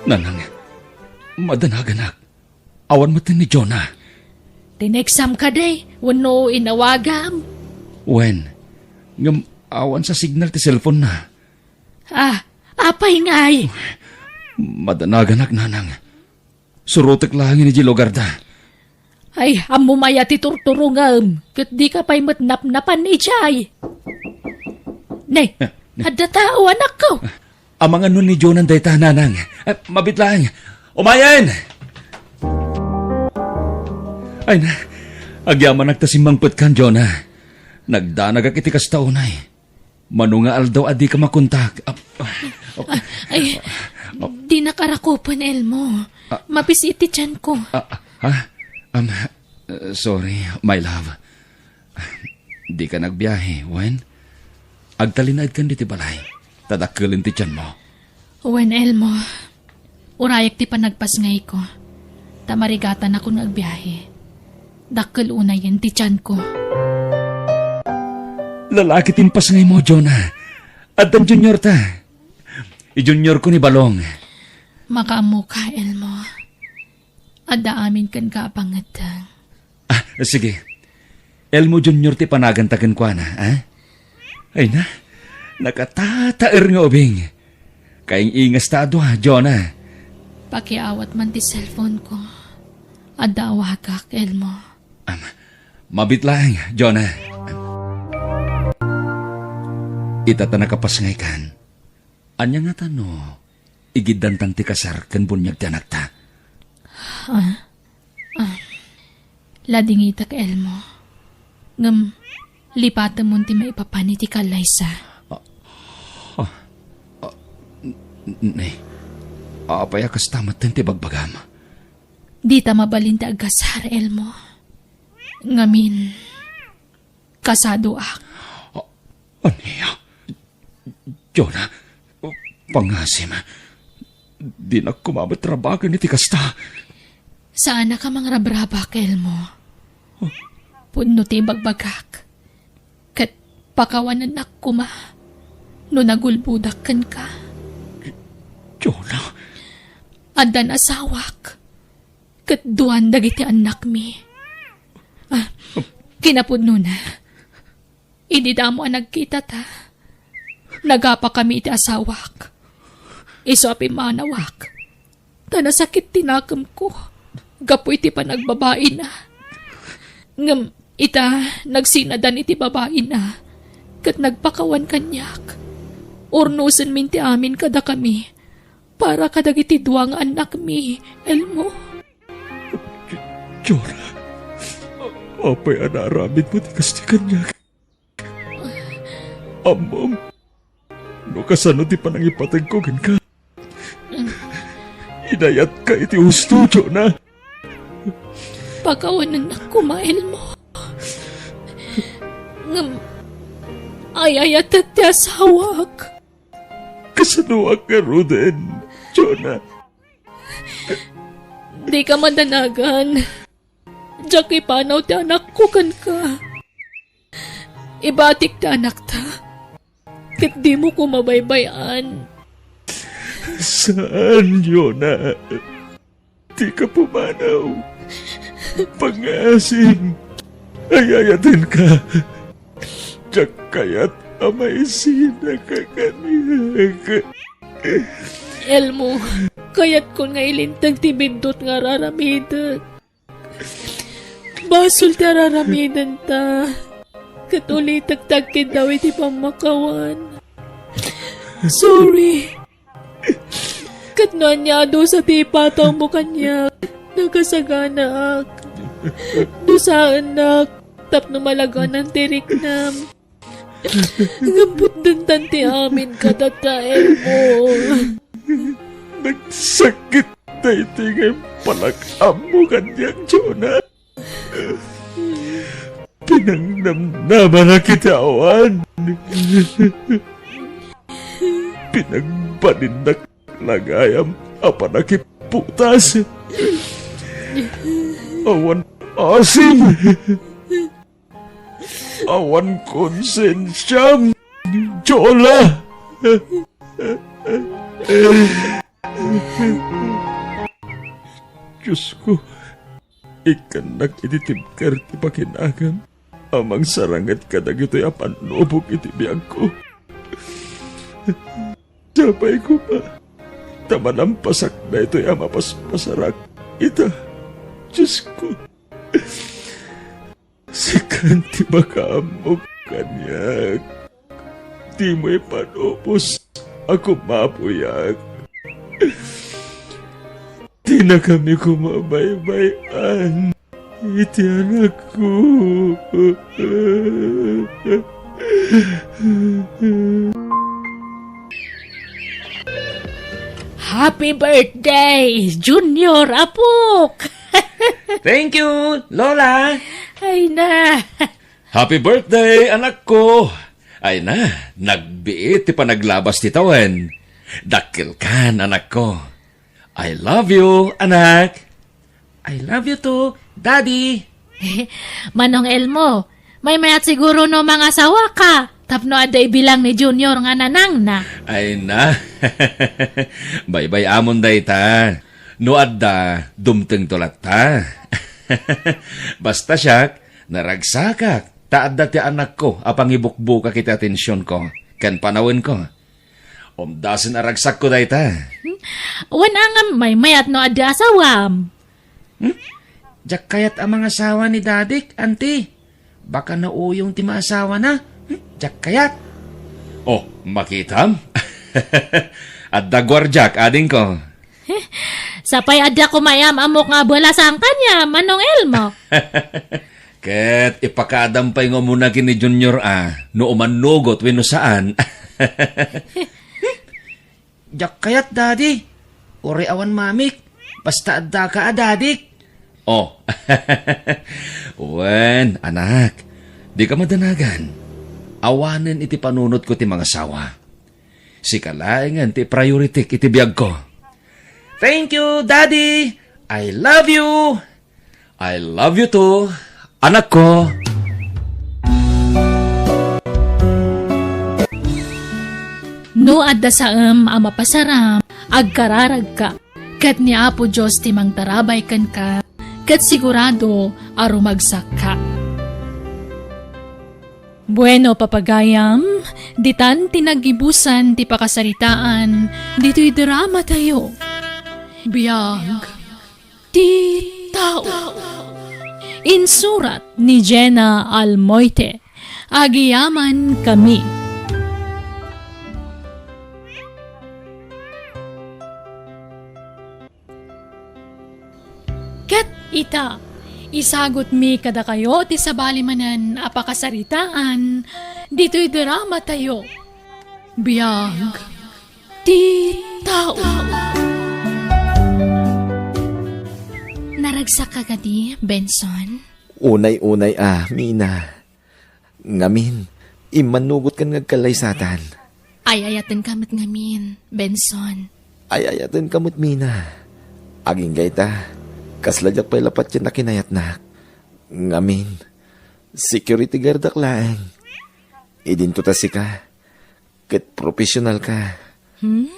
Nanang, madanaganak. Awan met ni Jonah. Tineksam kadi, wenno inawagam? Wen, ngem awan sa signal ti cellphone na. Ah, apay ngay? Madanaganak, nanang. Surotek laeng idiay lugarda. Ay, ammom aya ti turturongem, ket dika pay met napnapan idiay. Ne, eh, ne. Adda tao, anakko. Amangan no ni Jonah dayta, nanang. Eh, mabit laeng. Umayen! Ay na, agyamanak ta simmangpetkan, Jonah. Nagdanagak iti kasta unay. Mano nga aldaw a dika makontak? Ap-, ap-, Ay, dinak arakupen, Elmo. Ah. Mapis-it ti tianko. Ah, ha? Um, uh, sorry, my love. Dika nagbiahe, wen? Agtalinaedkan ditoy balay. Ta dakkelen ti tianmo. Wen, Elmo. Urayek ti panagpasngayko, ta marigatanakon nga agbiahe. Dakkel unayen ti tianko. Lalaki ti impasngaymo, Jonah. Addan juniorta. I juniorko ni Balong. Makaammoka, Elmo. Adda amin kenka a pangeddeng. Ah, sige. Elmo Junior ti panaganta kenkuana, ah? Ay na, nakatataer nga ubing. Kaing-ingas ta a dua, Jonah. Pakiawat man ti cellphone ko. Adda awagak, Elmo. Am, mabit laeng, Jonah. Ita ta nakapasngaykan. Ania ngata no igiddantan ti kasar ken buniag ti anakta? Ah, ah, ladingitak, Elmo. Ngem lipatemon ti maipapan iti kallaysa. Ah, ah, ah, n-, n-, ne, apay a kasta metten ti bagbagam? Dita mabalin ti agkasar, Elmo. Ngamin, kasadoak. A-, ania? Jonah, pangasim. Dinak koma met rabagen iti kasta. Saanak a mangrabrabak, Elmo. Pudno ti ibagbagak. Ket pakawanennak koma no nagulbodak kenka. Jonah. Addan asawak. Ket duan dagiti annakmi. Ah, kinapudnona, idi damo a nagkitata, nagapakami iti asawak. Isu a pimmanawak, ta nasakit ti nakemko gapu iti panagbabaina. Ngem ita, nagsinadan iti babaina, ket nagpakawan kaniak. Urnosenmin ti amin kadakami para kadagiti dua nga annakmi, Elmo. Jonah, apay a naaramidmo ti kasta kaniak? Ammom no kasano ti panangipategko kenka. Inayatka iti husto, Jonah. Pakawanennak koma, Elmo. Ngem, Ay-ayatek ti asawak. Kasanoak ngaruden, Jonah? Dika madanagan. Diak ipanaw ti anakko kenka. Ibatik ti anakta. Ket dimo koma baybay-an. Saan, Jonah. Dika pumanaw. Pangngaasim. Ay-ayatenka. Diak kayat a maisinaka kaniak. Elmo, kayatkon nga ilinteg ti biddut nga ar-aramidek. Basol ti ar-aramidenta. Ket ulitek ti agkiddaw iti pammakawan. Sorry. Ket no ania a dusa ti ipatawmo kaniak, nakasaganaak. Dusaennak tapno malaganan ti riknam. Ngem putdentan ti amin kadata, Elmo. Nagsakit daytoy nga impalak-ammo kaniak, Jonah. Pinangnamnamanak iti awan. Pinagbalinnak la gayam a panakiputas. Awan asim. Awan konsensiam, Jonah. Diosko, ikkannak iti tibker ti pakinagam a mangsaranget kadagitoy a pannubok iti biagko. Sapay koma ta malampasak daytoy a mapaspasarak ita, Diosko. Sikan ti makaammo kaniak. Dimo ipanubos a kumapuyak. Dinakami koma baybay-an iti anakko. Happy birthday, Junior, apok! Thank you, Lola. Ay na. Happy birthday, anakko. Ay na, nagbiit ti panaglabas ti tawen. Dakkelkan, anakko. I love you, anak. I love you too, Daddy. Manong Elmo, maymayat siguro no mangasawaka tapno adda ibilang ni Junior nga nanangna. Ay na. Baybay-amon dayta. No adda, dumtengto latta. Basta siak, naragsakak ta adda ti anakko a pangibukbukak iti atensionko ken panawenko. Umdasen a ragsakko dayta. Wen a ngem maymayat no adda asawam. Hmm? Diak kayat a mangasawa ni dadik, anti. Baka nauyong ti maasawana. Hmm? Diak kayat. Oh, makitam? Adda guardiak, adingko. Sapay adda koma am-ammok nga abalasan kaniam, Manong Elmo. Ket ipakaadam pay nga umuna ken ni Junior a no umannugot wenno saan. Diak kayat, Daddy. Uray awan mamik. Basta addaka a dadik. Oh. Wen, anak. Dika madanagan. Awanen iti panunotko ti mangasawa. Sika laengen ti priorityk iti biagko. Thank you, Daddy. I love you. I love you too, anakko. No adda saem a mapasaram, agkararagka, ket ni Apo Dios ti mangtarabay kenka, ket sigurado a rumagsakka. Bueno, papagayam, ditan ti naggibusan ti pakasaritaan ditoy dramatayo. Biag ti tao. Insurat ni Jenna Almoite. Agiyaman kami. Ket ita, isagutmi kadakayo ti sabali manen a pakasaritaan ditoy dramatayo. Biag ti tao. Naragsakka kadi, Benson? Unay-unay a, Mina. Ngamin, Immannugot ken nga agkallaysatan. Ay-ayatenka met ngamin, Benson. Ay-ayatenka met, Mina. Agingga ita, kasla diak pay la patien a kinayatnak. Ngamin, security guardak laeng. Idinto ta sika, ket professional ka. Hmm,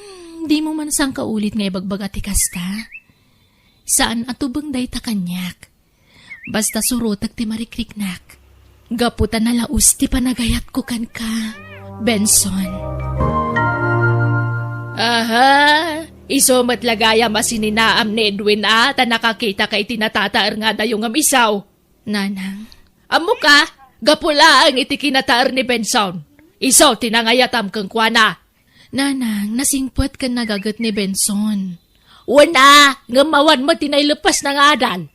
di mo man sangkaulit nga ibagbaga ti kasta? Saan a tubeng dayta kaniak. Basta surotek ti marikriknak. Gapu ta nalaus ti panagayatko kenka, Benson. Aha, isu met la gayam a sininaam ni Edwin a ta nakakitaka iti natataer nga adayo ngem isu. Nanang. Ammoka, gapu laeng iti kinataer ni Benson. Isu ti nangayatam kenkuana. Nanang, nasingpet ken nagaget ni Benson. Wen a, ngem awan met ti naileppasna nga adal.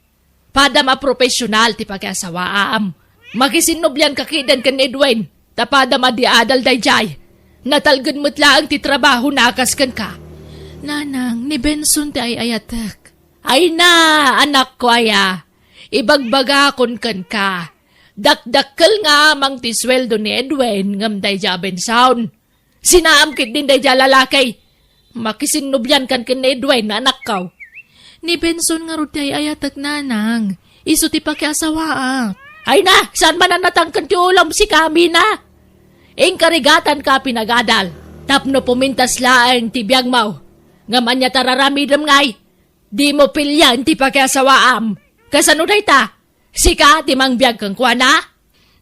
Padam a profesional ti pakiasawaam. Makisinnublianka ketdin ken Edwin, ta padam a di adal daydiay. Natalged met laeng ti trabahona a kas kenka. Nanang, ni Benson ti ay-ayatek. Ay na, anakko aya. Ibagbagakon kenka. Dakdakkel nga amang ti sueldo ni Edwin ngem daydiay a Benson. Sinaam ketdin daydiay a lalaki. Makisinnubliankan ken ni Edwin, anakko. Ni Benson ngarud ti ay-ayatek, Nanang. Isu ti pakiasawaak. Ay na, saan man a natangken ti ulom, sika, Mina? Inkarigatanka a pinagadal tapno pumintas laeng ti biagmo. Ngem ania ti ar-aramidem ngay? Dimo pilian ti pakiasawaam. Kasano dayta? Sika ti mangbiag kenkuana?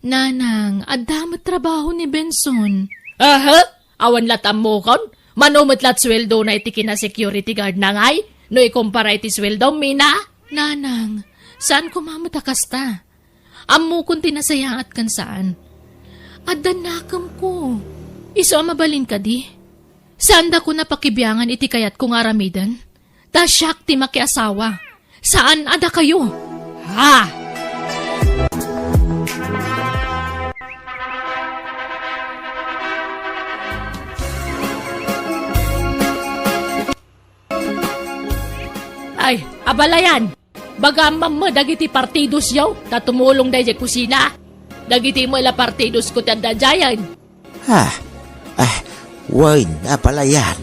Nanang, adda met trabaho ni Benson. Aha? Awan la't ammokon? Mano met la't sueldona iti kina-security guardna ngay no ikumpara iti sueldom, Mina? Nanang, saan koma met a kasta. Ammokon ti nasayaat ken saan. Adda nakemko. Isu a mabalin kadi? Saandakon a pakibiangan iti kayatko nga aramiden? Ta siak ti makiasawa. Saan a dakayo. Ha? Ay, abalayan! Baga ammam met dagiti partidosyo ta tumulong daydiay kusina. Dagiti met la partidosko ti adda daydiayen. Ah, ah, wen, abalayan.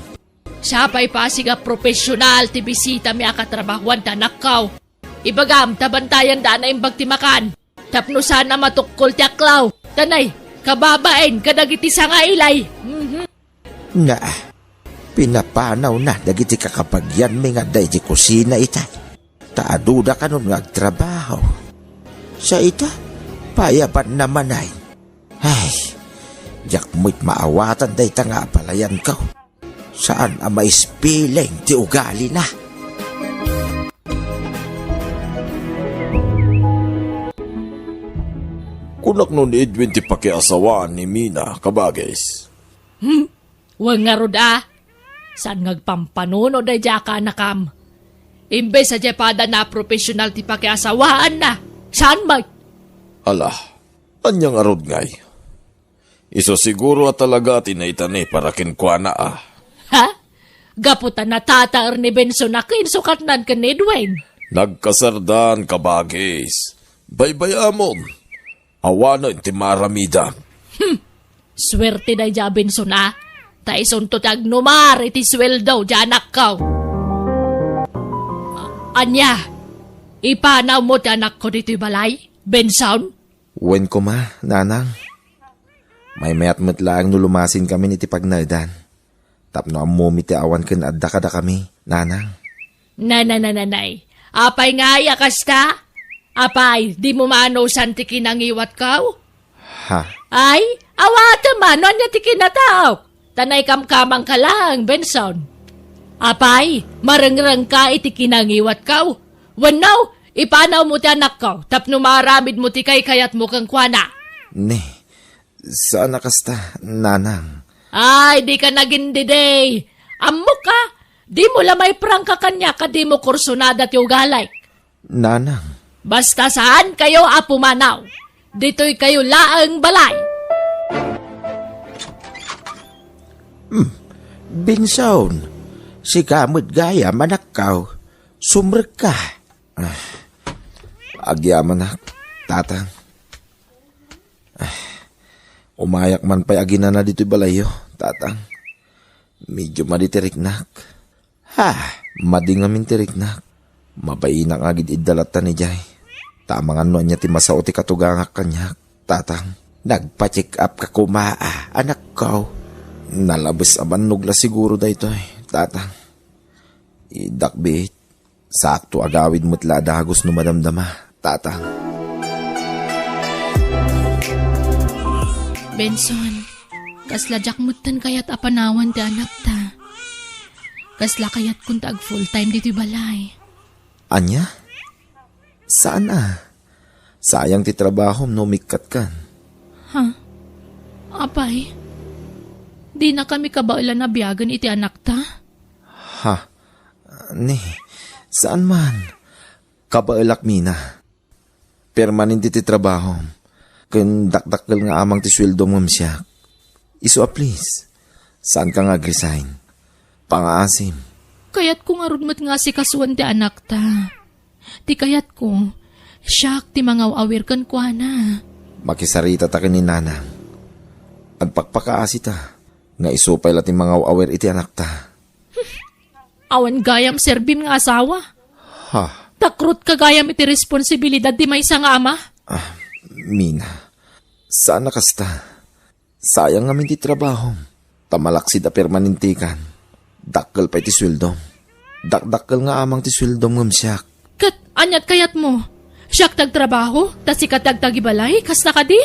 Siak pay pasig a profesional ti bisitami a katrabahoan ti anakko. Ibagam ta bantayanda a naimbag ti makan tapno saan a matukkol ti aklaw. Tanay, kababain kadagiti sangailay. Mhm. Na, pinapanawna dagiti kakabagianmi nga adda iti kusina ita. Ta aduda kanon nga agtrabaho. Sa ita, payabanna manen. Ay, diak met maawatan dayta nga abalayanko. Saan a maispiling ti ugalina. Kunak no ni Edwin ti pakiasawaan ni Mina, kabagis. Hmm? Wen ngarud a, saan nga agpampanuno daydiay a kaanakam. Imbes a diay padana a profesional ti pakiasawaanna, saan met? Ala, ania ngarud ngay? Isu siguro a talaga ti naitani para kenkuana a. Ha? Gapu ta natataer ni Benson a kinsukatnan ken ni Edwin. Nagkasardan, kabagis. Baybay-amon. Awanen ti maaramidan. Hmm. Suerte daydiay a Benson a. Ta isunto ti agnumar iti sueldo diay anakko. A-, ania? Ipanawmo ti anakko ditoy balay, Benson? Wen koma, nanang. Maymayat met laeng no lumasinkamin iti pagnaedan. Tapno ammomi ti awan ken adda kadakami, nanang. Nananananay. Apay ngay a kasta? Apay, dimo maanusan ti kinangiwatko? Ha? Ay, awatem a no ania ti kinataok. Ta naikamkamangka laeng, Benson. Apay, marengrengka iti kinangiwatko. Wenno, ipanawmo ti anakko tapno maaramidmo ti kaykayatmo kenkuana. Ne, saan a kasta, nanang. Ay, dika nagindidi. Ammok a, dimo la maiprangka kaniak a dimo kursonada ti ugalik. Nanang. Basta saankayo a pumanaw. Ditoykayo laeng balay. Hmm, Benson, sika met gayam, anakko. Sumrekka. Ah, agyamanak, tatang. Ah, Umayak man pay aginana ditoy balayyo, Tatang. Medio madi ti riknak. Ha! Madi ngamin ti riknak. Mabainak nga agid-idda latta idiay. Ta amangan no ania ti masao ti katugangak kaniak, Tatang. Nagpa-check up ka koma, a, anakko. Nalabes a bannog la siguro daytoy, Tatang. Iddak biit, saakto agawid met la a dagus no madamdama, Tatang. Benson, kasla diak metten kayat a panawan ti anakta. Kasla kayatkon ta ag full time ditoy balay. Ania? Saan a? Sayang ti trabahom no umikkatkan. Ha? Apay, dinakami kabaelan a biagen iti anakta? Ha? Ni, saan man? Kabaelak, Mina. Permanente ti trabahom. Ken dakdakkel nga amang ti sueldom ngem siak. Isu a please, saanka nga agresign. Pangaasim. Kayatko ngarud met nga asikasuan ti anakta. Ti kayatko, siak ti mangaw-awir kenkuana. Makisaritata ken ni Nanang. Agpakpakaasita nga isu pay la ti mangaw-awir iti anakta. Awan gayam serbim nga asawa. Ha? Takrutka gayam iti responsibilidad ti maysa nga ama. Ah, Mina, saan a kasta. Sayang ngamin ti trabahom. Ta malaksid a permanentekan, dakkel pay ti sueldom. Dakdakkel nga amang ti sueldom ngem siak. Ket aniat kayatmo? Siak ti agtrabaho, ta sika ti agtagibalay, kasta kadi?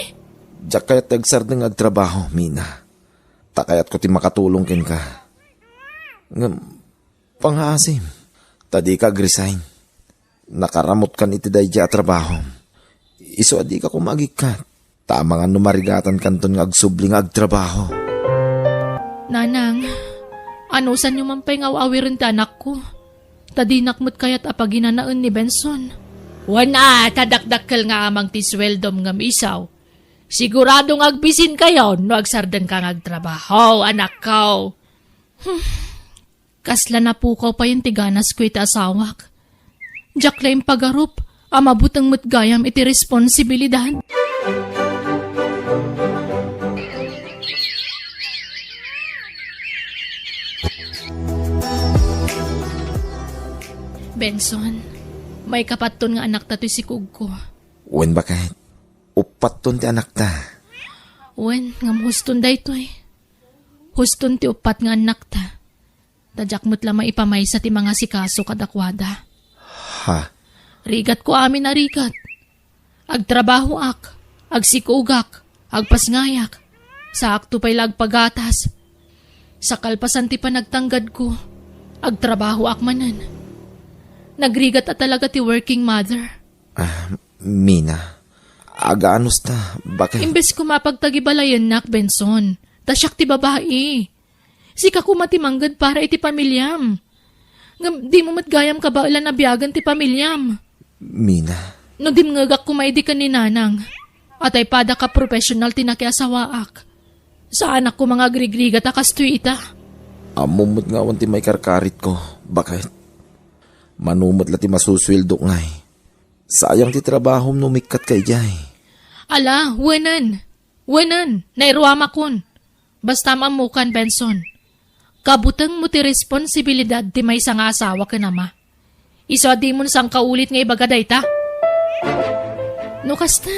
Diak kayat ti agsardeng nga agtrabaho, Mina. Ta kayatko ti makatulong kenka. Ngem, pangaasim, ta dika agresign. Nakaramutkan iti daydiay a trabahom. Isu a dika koma agikkat. Ta amangan no marigatankanton nga agsubli nga agtrabaho. Nanang, anusanyo man pay nga aw-awiren ti anakko. Ta dinak met kayat a paginanaen ni Benson. Wen a, ta dakdakkel nga amang ti sueldom ngem isu. Sigurado nga agbisinkayon no agsardengka nga agtrabaho, anakko. Hmm. Kasla napukaw payen ti ganasko iti asawak. Diak la impagarup a mabuteng met gayam iti responsibilidad. Benson, maikapatton nga anakta toy sikugko. Wen, baket, uppatton ti anakta. Wen, ngem huston daytoy. Huston ti uppat nga annakta. Ta diak met la maipamaysa ti mangasikaso kadakuada. Ha? Rigatko amin a rigat. Agtrabahoak, agsikugak, agpasngayak. Saakto pay la agpagatas. Sa kalpasan ti panagtanggadko, agtrabahoak manen. Nagrigat a talaga ti working mother. Ah, Mina, aganos ta, baket? Imbes koma a pagtagibalayennak, Benson, ta siak ti babai. Sika koma ti mangged para iti pamiliam. Ngem dimo met gayam kabaelan a biagen ti pamiliam. Mina. No dimngegak koma idi ken ni Nanang, atay pada ka professional ti nakiasawaak. Saanak koma nga agrigrigat a kastoy ita. Ammom met nga awan ti maikarkaritko, baket? Mano met la ti masusueldok ngay? Sayang ti trabahom no umikkatka idiay. Ala, wenen. Wenen, nairuamakon. Basta ammokan, Benson. Kabutengmo ti responsibilidad ti maysa nga asawa ken ama. Isu a dimon sangkaulit nga ibaga dayta. No kasta,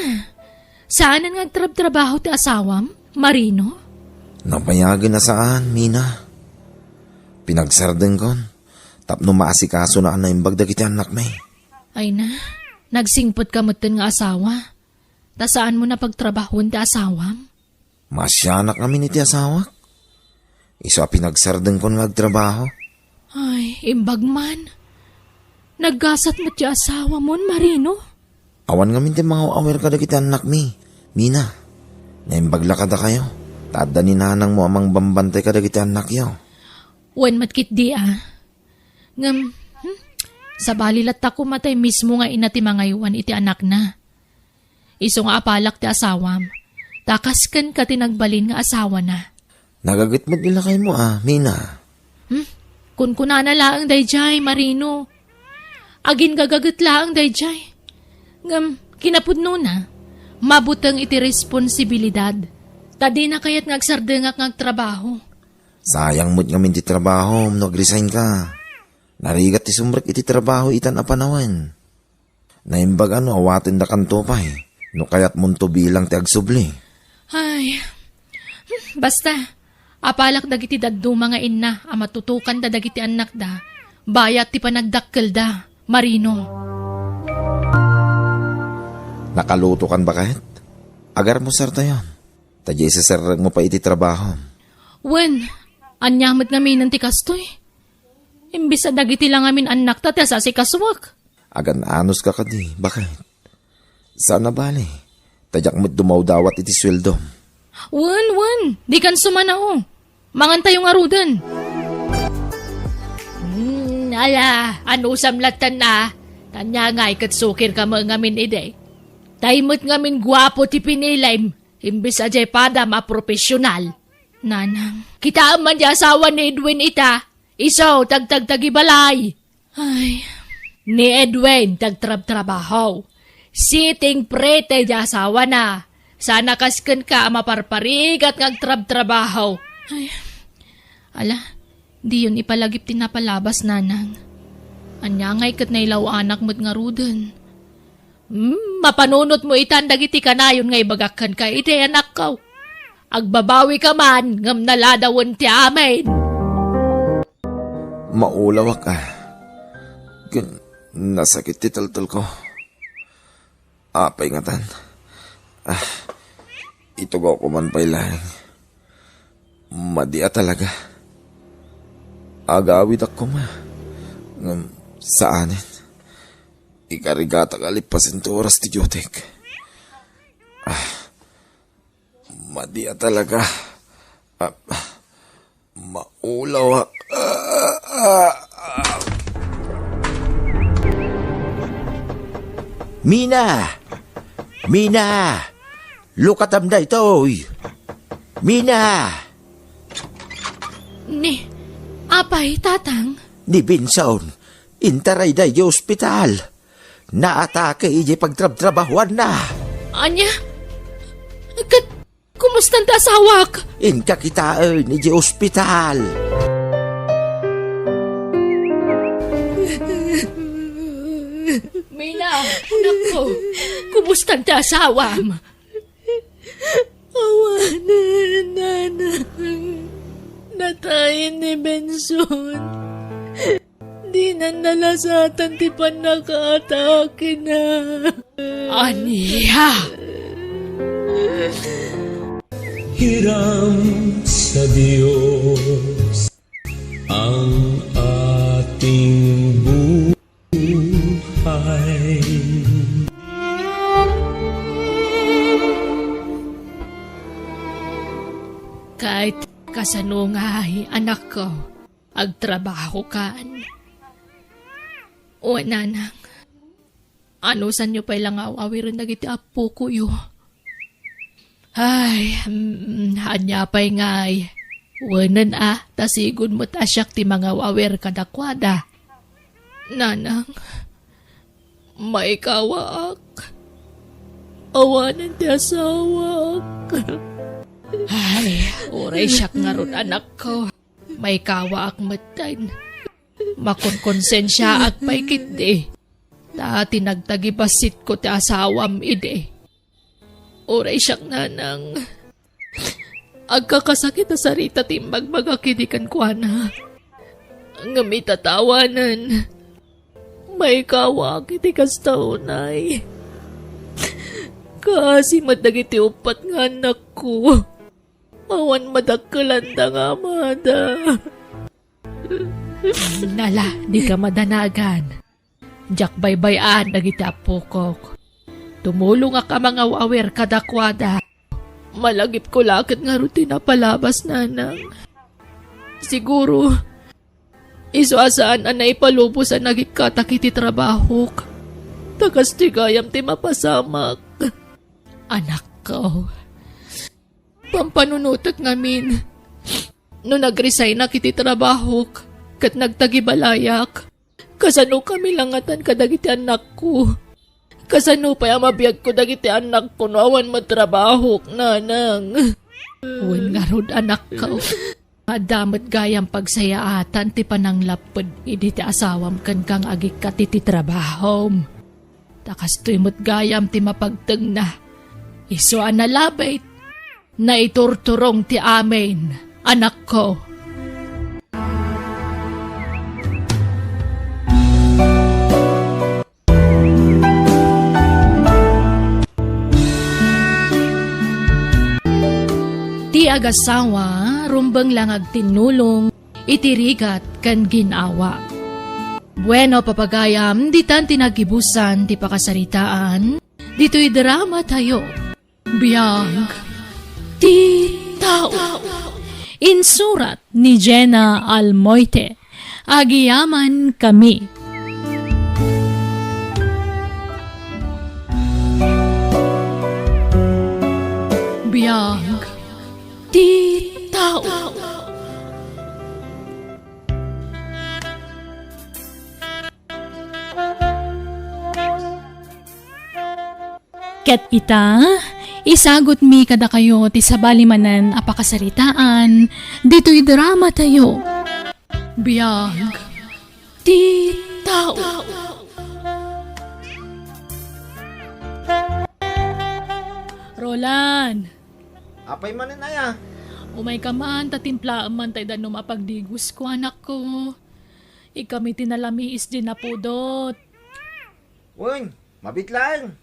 saanen nga agtrabtrabaho ti asawam, Marino? Nabayagen a saan, Mina. Pinagsardengkon tapno maasikasona a naimbag dagiti annakmi. Ay na, nagsingpetka metten nga asawa. Ta saanmo a pagtrabahoen ti asawam? Maasianak ngamin iti asawak. Isu a pinagsardengkon nga agtrabaho. Ay, imbag man. Naggasat met ti asawamon, Marino? Awan ngamin ti mangaw-awir kadagiti annakmi, Mina. Naimbag la kadakayo. Ta adda ni nanangmo a mangbambantay kadagiti annakyo. Wen met ketdi a. Ngem, hmm, sabali latta koma tay mismo nga ina ti mangaywan iti anakna. Isu nga apalak ti asawam, ta kas kenka ti nagbalin nga asawana. Nagaget met ni lakaymo a, Mina. Hmm? Kunkunana laeng daydiay, Marino. Aginggagaget laeng daydiay. Ngem, kinapudnona, mabuteng iti responsibilidad Ta dina kayat nga agsardengak nga agtrabaho. Sayang met ngamin ti trabahom no agresignka. Narigat ti sumrek iti trabaho itan a panawen. Naimbag a no awatendakanto pay, no kayatmonto bilang ti agsubli. Ay, hmm, basta, apalak dagiti dadduma nga inna a matutokanda dagiti annakda, bayat ti panagdakkelda, Marino. Nakalutokan ba ket? Agarmusartayon, ta diay saserrengmo pay iti trabahom. Wen, ania met ngaminen ti kastoy? Imbes a dagiti la ngamin annakta ti asasikasuak. Agan-anoska kadi, baket? Saan a bale, ta diak met dumawdawat iti sueldom. Wen, wen, dikan sumanao. Mangantayo ngaruden. Hmm, ala, anusam lattan a. Ania ngay ket sukirka met ngamin idi. Tay met ngamin guapo ti pinilim, imbes a diay padam a profesional. Nanang, kitaem man ti asawa ni Edwin ita. Isu, tagtagtagibalay. Ay. Ni Edwin, tagtrabtrabaho. Sitting pretty ti asawana. Saan a kas kenka a maparparigat nga agtrabtrabaho. Ay. Ala, diyon ipalagip ti napalabas, Nanang. Ania ngay ket nailaw-anak met ngaruden. Hmm, mapanunotmo itan dagiti kanayon nga ibagak kenka idi, anakko. Agbabawika man, ngem naladawen ti amin. Maulawak, a. Ken nasakit ti teltelko. Apay ngatan? A, itugawko man pay laeng. Madi a talaga. Agawidak koma. Ngem saanen. Ikarigatak a lippasen ti oras ti diotek. A, madi a talaga. A, maulawak. A, a, a. Mina! Mina! Lukatam daytoy! Mina! Ni, apay, Tatang? Ni Benson, intarayda idiay ospital. Naatake idiay pagtrabtrabahuanna. Ania? Ket kumustan ti asawak? Inka kitaen idiay ospital. Mina, anakko, kumustan ti asawam? Awanen, Nanang. Natayen ni Benson. Dinan nalasatan ti pannakaatakena. Ania? Hiram sa Dios ang ating buhay. Ket kasano ngay, anakko, agtrabahokan? O, Nanang, anusanyo pay la nga aw-awiren dagiti appokoyo? Ay, mm, ania pay ngay? Wenen a, ta sigun met a siak ti mangaw-awir kadakuada. Nanang, maikawaak. Awanen ti asawak. Ay, uray siak ngarud, anakko. Maikawaak metten. Makonkonsensiaak pay ketdi. Ta tinagtagibasitko ti asawam idi. Uray siak, Nanang. Agkakasakit a sarita ti imbagbagak idi kenkuana. Ngem ita ta awanen, maikawaak iti kasta unay. Kaasi met dagiti uppat nga annakko. Awan madakkelanda nga amada. Nala, dika madanagan. Diak baybay-an dagiti appokok. Tumulongak a mangaw-awir kadakuada. Malagipko la ket ngarud ti napalabas, Nanang. Siguro, isu a saan a naipalubos a nagikkatak iti trabahok. Ta kastoy gayam ti mapasamak. Anakko, pampanunotek ngamin. No nagresignak iti trabahok ket nagtagibalayak, kasano kami langatan kadagiti annakko? Kasano pay a mabiagko dagiti annakko no awan met trabahok, Nanang? Wen ngarud, anakko, adda met gayam pagsayaatan ti pananglapped idi ti asawam kenka nga agikkat iti trabahom. Ta kastoy met gayam ti mapagtengna. Isu a nalabit, naiturturong ti amin, anakko. Ti agasawa, rumbeng la nga agtinnulong iti rigat ken gin-awa. Bueno, papagayam, ditan ti nagibusan ti pakasaritaan ditoy drama tayo. Biag ti tao. Insurat ni Jenna Almoite. Agiyaman kami. Biag ti tao. Ket ita, isagutmi kadakayo ti sabali manen a pakasaritaan ditoy drama tayo. Biag ti tao. Roland! Apay manen aya? Umayka man, ta timplaem man tay danum a pagdigos ko, anakko. Ikkami ti nalamiis diay napudot. Wen, mabit laeng.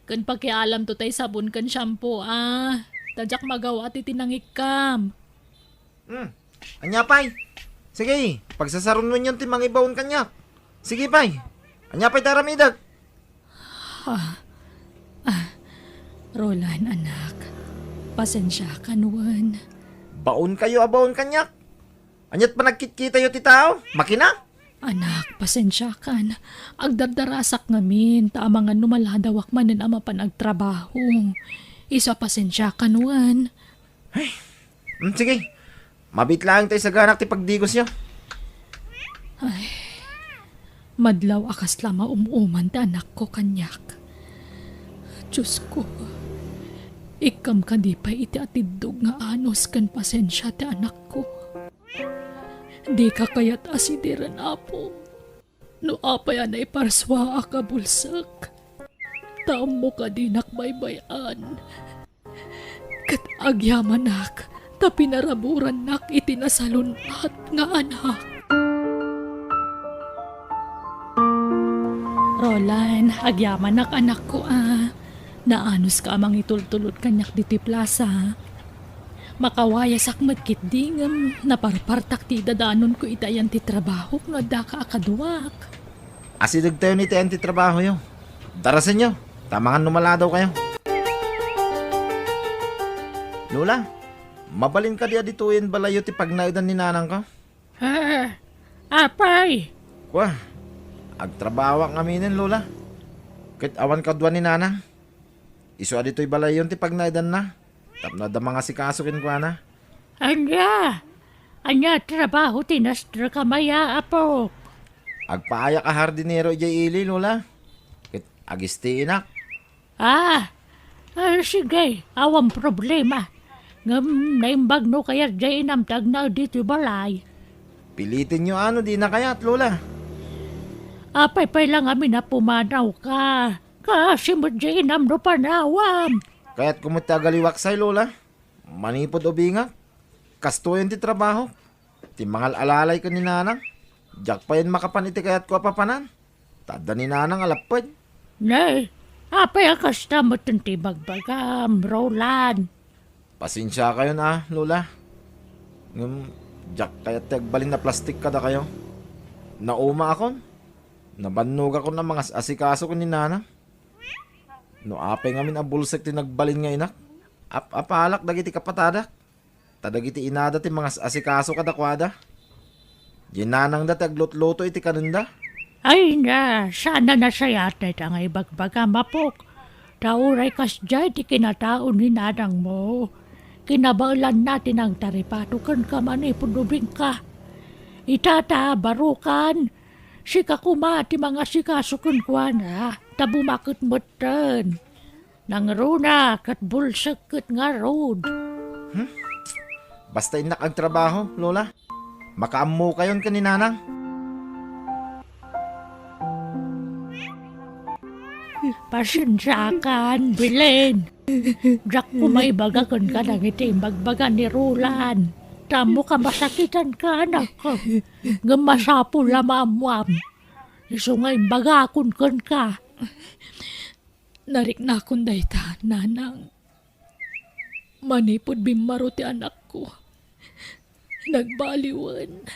Ken pakialamto tay sabon ken shampoo, a. Ta diak magaw-at iti nangikkam. Hmm. Ania pay? Sige, pagsasarunwenyon ti mangibaon kaniak. Sige pay. Ania pay ti aramidek? Ah, ah, Roland, anak, pasensiakan wen. Baonkayo a baon kaniak? Aniat panagkitkitayo ti tao? Makina? Anak, pasensiakan. Agdardarasak ngamin, ta amangan no maladawak manen a mapan agtrabaho. Isu a pasensiakan wen. Ay, mm, sige. Mabit laeng ta isaganak ti pagdigosyo. Ay, madlaw a kasla maum-uman ti anakko kaniak. Diosko, ikkam kadi pay iti atiddog nga anus ken pasensia ti anakko. Dika kayat a sidiren, Apo. No apay a naiparsuaak a bulsek, ta ammok a dinak baybay-an. Ket agyamanak ta pinaraburannak iti nasalun-at nga anak. Roland, agyamanak, anakko, a. Naanuska a mangitultulod kaniak ditoy plasa. Makawayasak met ketdi ngem naparpartak ti idadanonko iti ayan ti trabahok no addaka a kaduak. Asidegtayon iti ayan ti trabahoyo. Darasenyo, ta amangan no maladawkayo. Lola, mabalin kadi a ditoyen balayyo ti pagnaedan ni nanangko? Ah, apay? Kua, agtrabahoak ngaminen, Lola. Ket awan kadua ni nanang. Isu a ditoy balayyon ti pagnaedanna. Tapno adda mangasikaso kenkuana. Ania? Ania a trabaho ti nastrek a maya, apok? Agpaayak a hardinero idiay ili, Lola. Ket agistiinak. Ah, ah, sige, awan problema. Ngem naimbag no kayat diay inam ti agnaed ditoy balay. Pilitenyo a no dina kayat, Lola. Apay pay la ngamin a pumanawka? Kaasi met diay inam no panawam. Kayatko met ti agaliwaksay, Lola. Manipud ubingak, kastoyen ti trabahok. Ti mangal-alalay ken ni nanang, diak payen makapan iti kayatko a papanan. Ta adda ni nanang a lapped. Ne, apay a kasta metten ti ibagbagam, Roland? Pasensiakayon a, Lola. Ngem diak kayat ti agbalin a plastik kadakayo. Naumaakon. Nabannogakon a mangas-asikaso ken ni nanang. No apay ngamin a bulsek ti nagbalin nga inak, ap-apalak dagiti kapatadak. Ta dagiti inada ti mangas-asikaso kadakuada. Diay nanangda ti aglutluto iti kanenda. Ay na, saan a nasayaat dayta nga ibagbagam, apok. Ta uray kasdiay ti kinatao ni nanangmo, kinabaelanna ti nangtaripato kenka manipud ubingka. Ita ta, barukan, sika koma ti mangasikaso kenkuana, ta bumaket metten. Nangruna ket bulsek ket ngarud. Hmm? Basta innak agtrabaho, Lola. Makaammokayon ken ni Nanang. Pasensiakan, Belen. Diak ko maibaga kenka dagiti imbagbaga ni Roland. Ta ammok a masakitanka, anak. Ngem masapul a maammuam. Isu nga imbagakon kenka. Nariknakon dayta, Nanang. Manipud bimmaro ti anakko, nagbaliwen.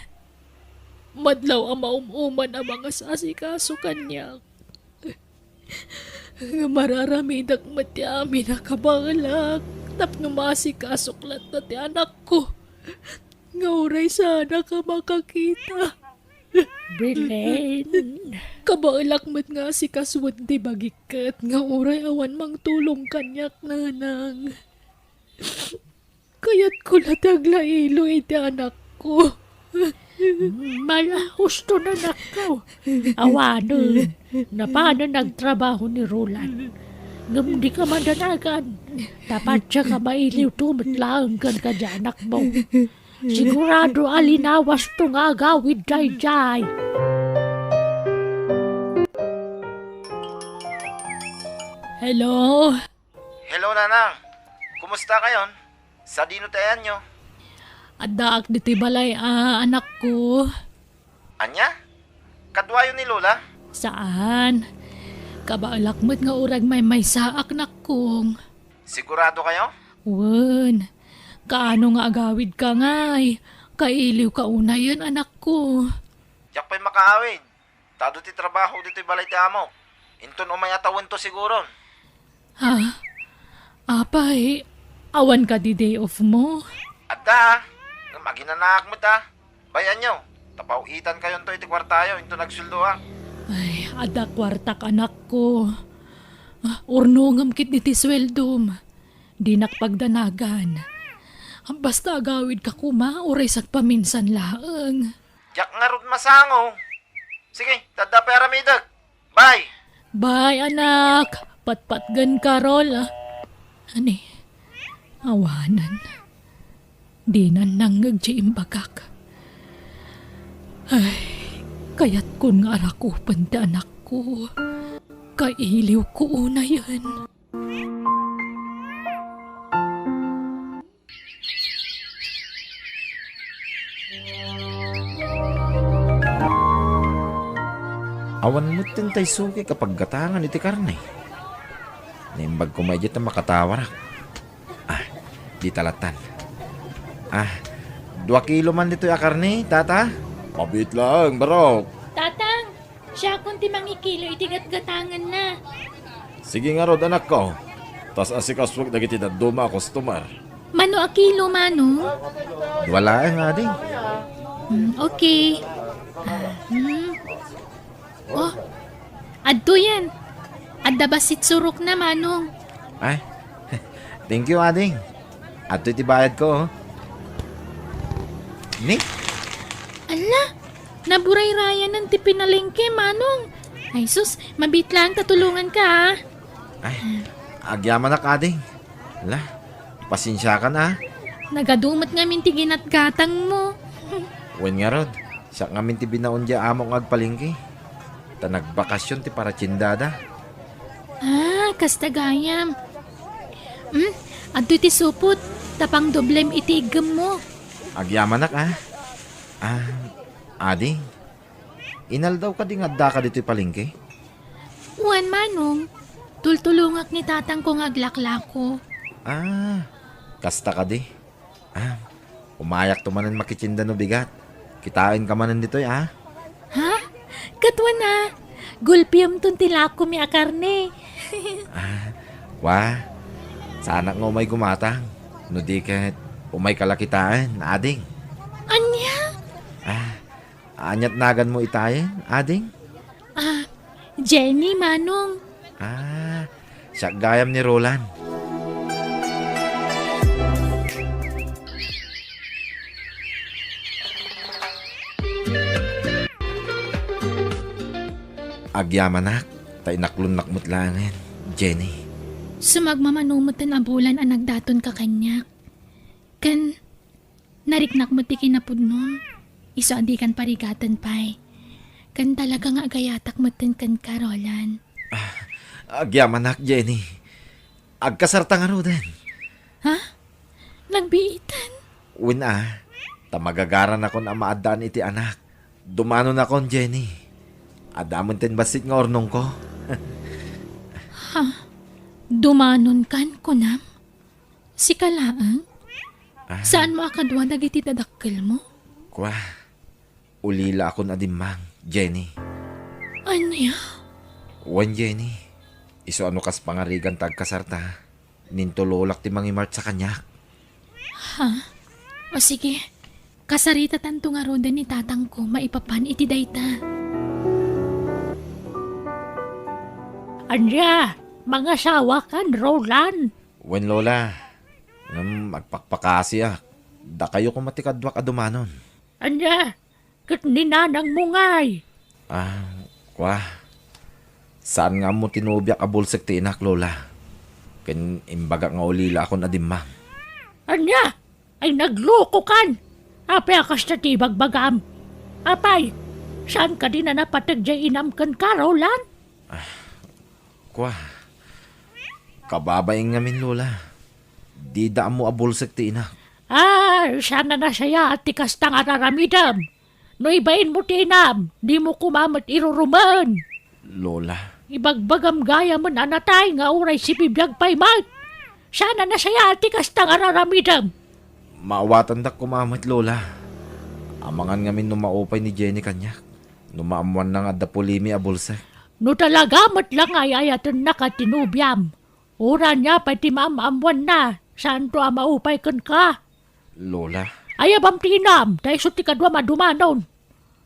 Madlaw a maum-uman a mangasasikaso kaniak. Nga mararamidek met ti amin a kabaelak tapno maasikasok latta ti anakko nga uray saanak a makakita. Belen. Kabaelak met nga asikasoen ti bagik ket nga uray awan mangtulong kaniak, Nanang. Kayatko la ti aglailo iti anakko. Mala, husto na, anakko. Awanen, napanen agtrabaho ni Roland. Ngem dika madanagan. Ta patsa ka mailiwto met laeng kenka ti anakmo. Sigurado a linawasto nga agawid daydiay. Hello? Hello, Nanang. Kumusta kayon? Sadino ti ayanyo? Addaak ditoy balay a, anakko. Ania? Kaduayo ni Lola? Saan. Kabaelak met nga uray maymaysaak, nakkong. Sigurado kayo? Wen. Kaano nga agawidka ngay? Kailiwka unayen, anakko. Diak pay makaawid. Ta adu ti trabaho ditoy balay ti amok. Inton umay a tawento siguron. Ha? Apay, awan kadi day off mo? Adda, ngem aginanaak met a. Bay-anyo, ta paw-itankayonto iti kuartayo inton agsueldoak. Ay, adda kuartak, anakko. Ah, urnongem ketdi ti sueldom. Dinak pagdanagan. Basta agawidka koma, uray sagpaminsan laeng. Diak ngarud masango. Sige, ta adda pay aramidek. Bye! Bye, anak. Patpatgen ka, Rol, ah. Ani? Awanan. Dinan nangngeg ti imbagak. Ay, kayatkon nga arakupen ti anakko. Kailiwko unayen. Awan metten tay suki a paggatangan iti karne. Naimbag koma idiay ta makatawarak. Ah, dita lattan. Ah, dua kilo man ditoy a karne, tata? Mabiit laeng, barok. Tatang, siakon ti mangikilo iti gatgatanganna. Sige ngarud, anakko. Tas asikasuek dagiti dadduma a customer. Mano a kilo, manong? Dua laeng, ading. Hmm, okay. Ah, hmm. Oh, adtoyen. Adda bassit surokna, manong. Ay, thank you, ading. Adtoy ti bayadko, oh. Ni? Ala, naburayrayanen ti pinalengke, manong. Ay sus, mabiit laeng ta tulonganka, ah. Ay, agyamanak, ading. Ala, pasensiakan, ah. Nagadu met ngamin ti ginatgatangmo. Wen ngarud, siak ngamin ti binaon diay amok nga agpalengke. Ta nagbakasyon ti paratiendada. Ah, kasta gayam. Hmm, adtoy ti supot, ta pangdoblem iti iggemmo. Agyamanak, ah. Ah, ading, inaldaw kadi nga addaka ditoy palengke? Wen, manong. Tultulongak ni tatangko nga aglaklako. Ah, kasta kadi. Ah, umayakto manen makitienda no bigat. Kitaenka manen ditoy, ah. Ha? Ket wen a, gulpiemton ti lakomi a karne. Ah, wa, saanak nga umay gumatang. No di ket, umayka la kitaen, ading. Ania? Ah, aniat naganmo itayen, ading? Ah, Jenny, manong. Ah, siak gayam ni Roland. Agyamanak, ta inaklonnak met laengen, Jenny. Sumagmamano metten a bulan a nagdatonka kaniak. Ken nariknak met ti kinapudnom, isu a dikan parigaten pay. Ken talaga nga agayatak metten kenka, Roland. Agyamanak, Jenny. Agkasarta ngaruden. Ha? Nagbiiten? Wen a, ta magagaranakon a maaddaan iti anak. Dumanonakon, Jenny. Adda met ti bassit nga urnongko. Ha? Dumanonkan, kunam? Sika laeng? Ah. Saanmo a kadua dagiti dadakkelmo? Kua, ulilaakon a dimmang, Jenny. Ania? Wen, Jenny. Isu a no kas pangarigan ta agkasarta, nintulolak ti mangimartsa kaniak. Ha? O sige, kasaritatanto ngaruden ni tatangko maipapan iti dayta. Ania, mangasawakan, Roland? Wen, Lola. Ngem agpakpakasiak. Dakayo koma ti kaduak a dumanon. Ania? Ket ni nanangmo ngay? Ah, kua. Saan nga ammo ti nobiak a bulsek ti inak, Lola. Ken imbagak nga ulilaakon a dimmang. Ania? Ay, naglokokan! Apay a kasta ti ibagbagam? Apay, saan kadi a napateg diay inam kenka, Roland? Kua, kababain ngamin, Lola. Dida ammo a bulsek ti inak. Ah, saan a nasayaat ti kasta nga ar-aramidem. No ibainmo ti inam, dimo koma met irurumen. Lola. Ibagbagam gayamen a natay nga uray sibibiag pay met. Saan a nasayaat ti kasta nga ar-aramidem. Maawatandak koma met, Lola. Amangan ngamin no maupay ni Jenny kaniak. No maammoanna nga adda pulimi a bulsek. No talaga met la nga ay-ayatennaka ti nobiam, uray ania pay ti maam-ammoanna, saanto a maupay kenka. Lola. Ayabam ti inam, ta isu ti kaduam a dumanon.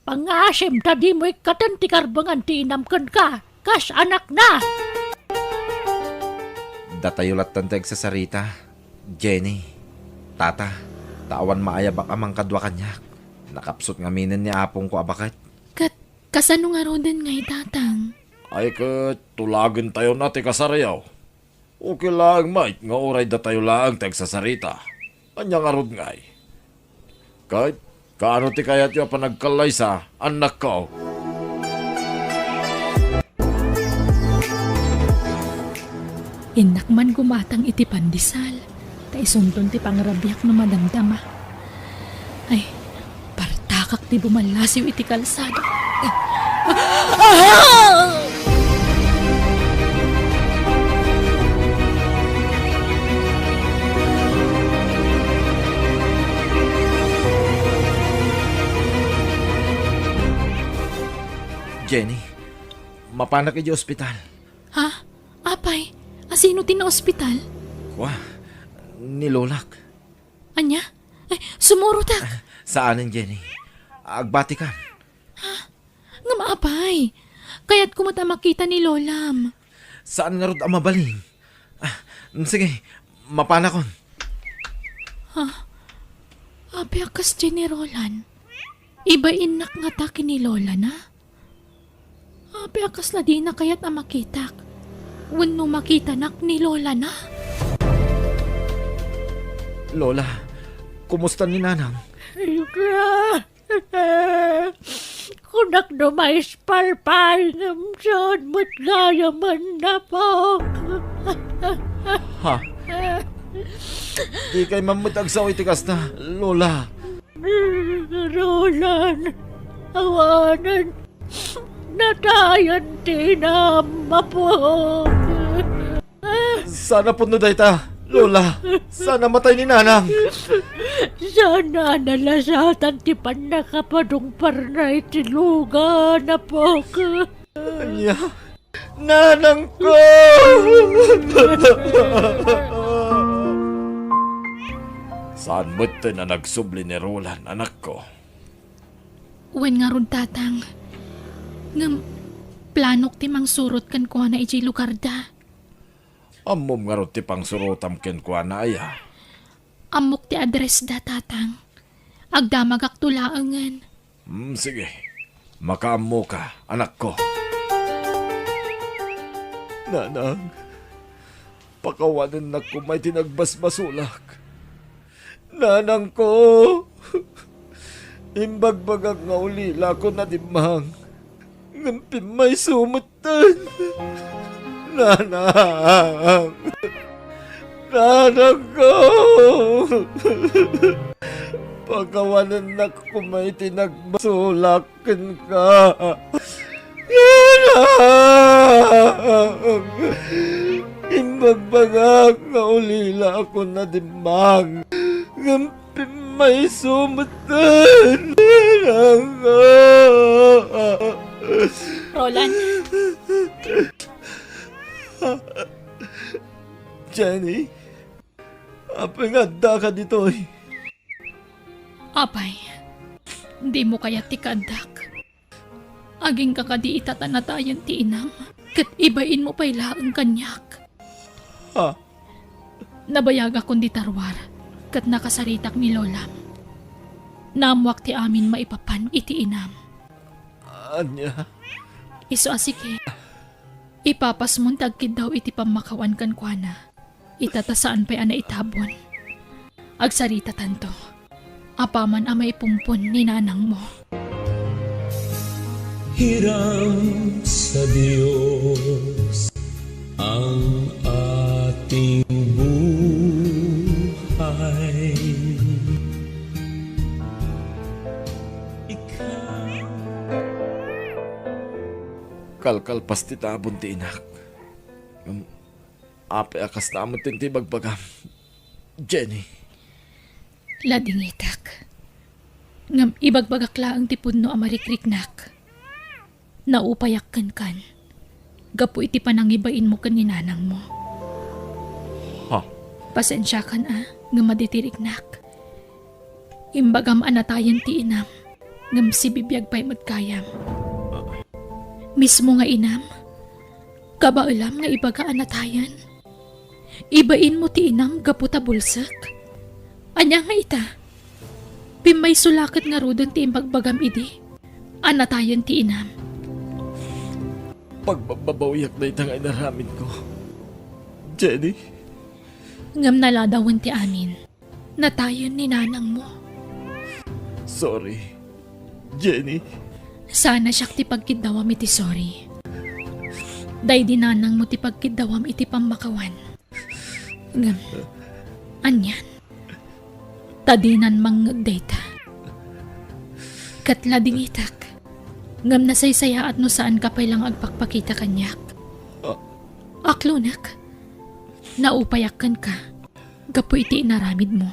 Pangngaasim ta dimo ikkaten ti karbengan ti inam kenka, kas anakna. Datayo lattan ti agsasarita, Jenny, Tata, ta awan maayabak a mangkadua kaniak. Nakapsut ngaminen ni apongko a baket. Ket kasano ngaruden ngay, Tatang? Ay ket tulagentayon a ti kasaryo. Okay laeng met nga uray datayo laeng ti agsasarita. Ania ngarud ngay? Ket kaano ti kayatyo a panagkallaysa, annakko? Innak man gumatang iti pandesal, ta isunton ti pangrabiak no madamdama. Ay, partakak ti bumallasiw iti kalsada. Jenny, mapanak idiay ospital. Ha? Apay, a sino ti naospital? Kua, ni Lolak. Ania? Ay, sumurotak! Ah, saanen, Jenny. Agbatikam. Ha? Ngem apay, kayatko met a makita ni Lolam. Saan ngarud a mabalin? Ah, sige, mapanakon. Ha? Apay a kas Jenny, Roland? Ibainnak ngata ken ni Lolana? Apay a kasla dina kayat a makitak wenno makitanak ni Lolana? Lola, kumusta ni Nanang? Ay, gra-, kunak no maispalpal ngem saan met gayamen, apok. Ha? Dikay man met agsao iti kasta, Lola. Roland, awanen. Natayan ti inam, apok. Saan a pudno dayta, Lola. Saan a matay ni Nanang. Saan a nalasatan ti pannakapadungparna iti lugan, apok. Ania? Nanangko! Saan metten a nagsubli ni Roland, anakko? Wen ngarud, Tatang. Ngem, planok ti mangsurot kenkuana idiay lugarda. Ammom ngarud ti pangsurotam kenkuana, aya? Ammok ti addressda, Tatang. Agdamagakto laengen. Hmm, sige. Makaammoka, anakko. Nanang, pakawanennak koma iti nagbasbasolak. Nanangko, imbagbagak nga ulilakon a dimmang, ngem pimmayso metten. Nanang! Nanangko! Pakawanennak koma iti nagbasolak kenka. Nanang! Imbagbagak nga ulilakon a dimmang, ngem pimmayso metten. Nanang! Roland, Jenny, apay nga addaka ditoy? Apay, dimo kayat ti kaaddak? Agingga kadi ita ta natayen ti inam, ket ibainmo pay laeng kaniak. Ha? Nabayagakon dita ruar, ket nakasaritak ni Lolam. Naammoak ti amin maipapan iti inam. Ania? Isu a sige, ipapasmon ti agkiddaw iti pammakawan kenkuana. Ita ta saan pay a naitabon. Agsaritatanto. Apaman a maipumpon ni nanangmo. Hiram sa Diyos ang ating buhay. Ikaw Kalkalpas ti tabon ti inak. Ngem, apay a kasta met ti ibagbagam, Jenny? Ladingitak. Ngem ibagbagak laeng ti pudno a marikriknak. Naupayak kenkan gapu iti panangibainmo ken ni nanangmo. Ha? Pasensiakan a, ngem madi ti riknak. Imbagam a natayen ti inam, ngem sibibiag pay met gayam. Mismo nga inam, kabaelam nga ibaga a natayen? Ibainmo ti inam gapu ta bulsek? Ania nga ita? Pimmayso la ket ngaruden ti imbagbagam idi a natayen ti inam. Pagbabbabawiak dayta nga inaramidko, Jenny. Ngem naladawen ti amin. Natayen ni nanangmo. Sorry, Jenny. Sana siak ti pagkiddawam iti sorry. Daydi nanangmo ti pagkiddawam iti pammakawan. Ngem, anian? Ta dinan mangngeg dayta. Ket ladingitak. Ngem nasaysayaat no saanka pay la nga agpakpakita kaniak. Ah. Aklonek. Naupayak kenka gapu iti inaramidmo.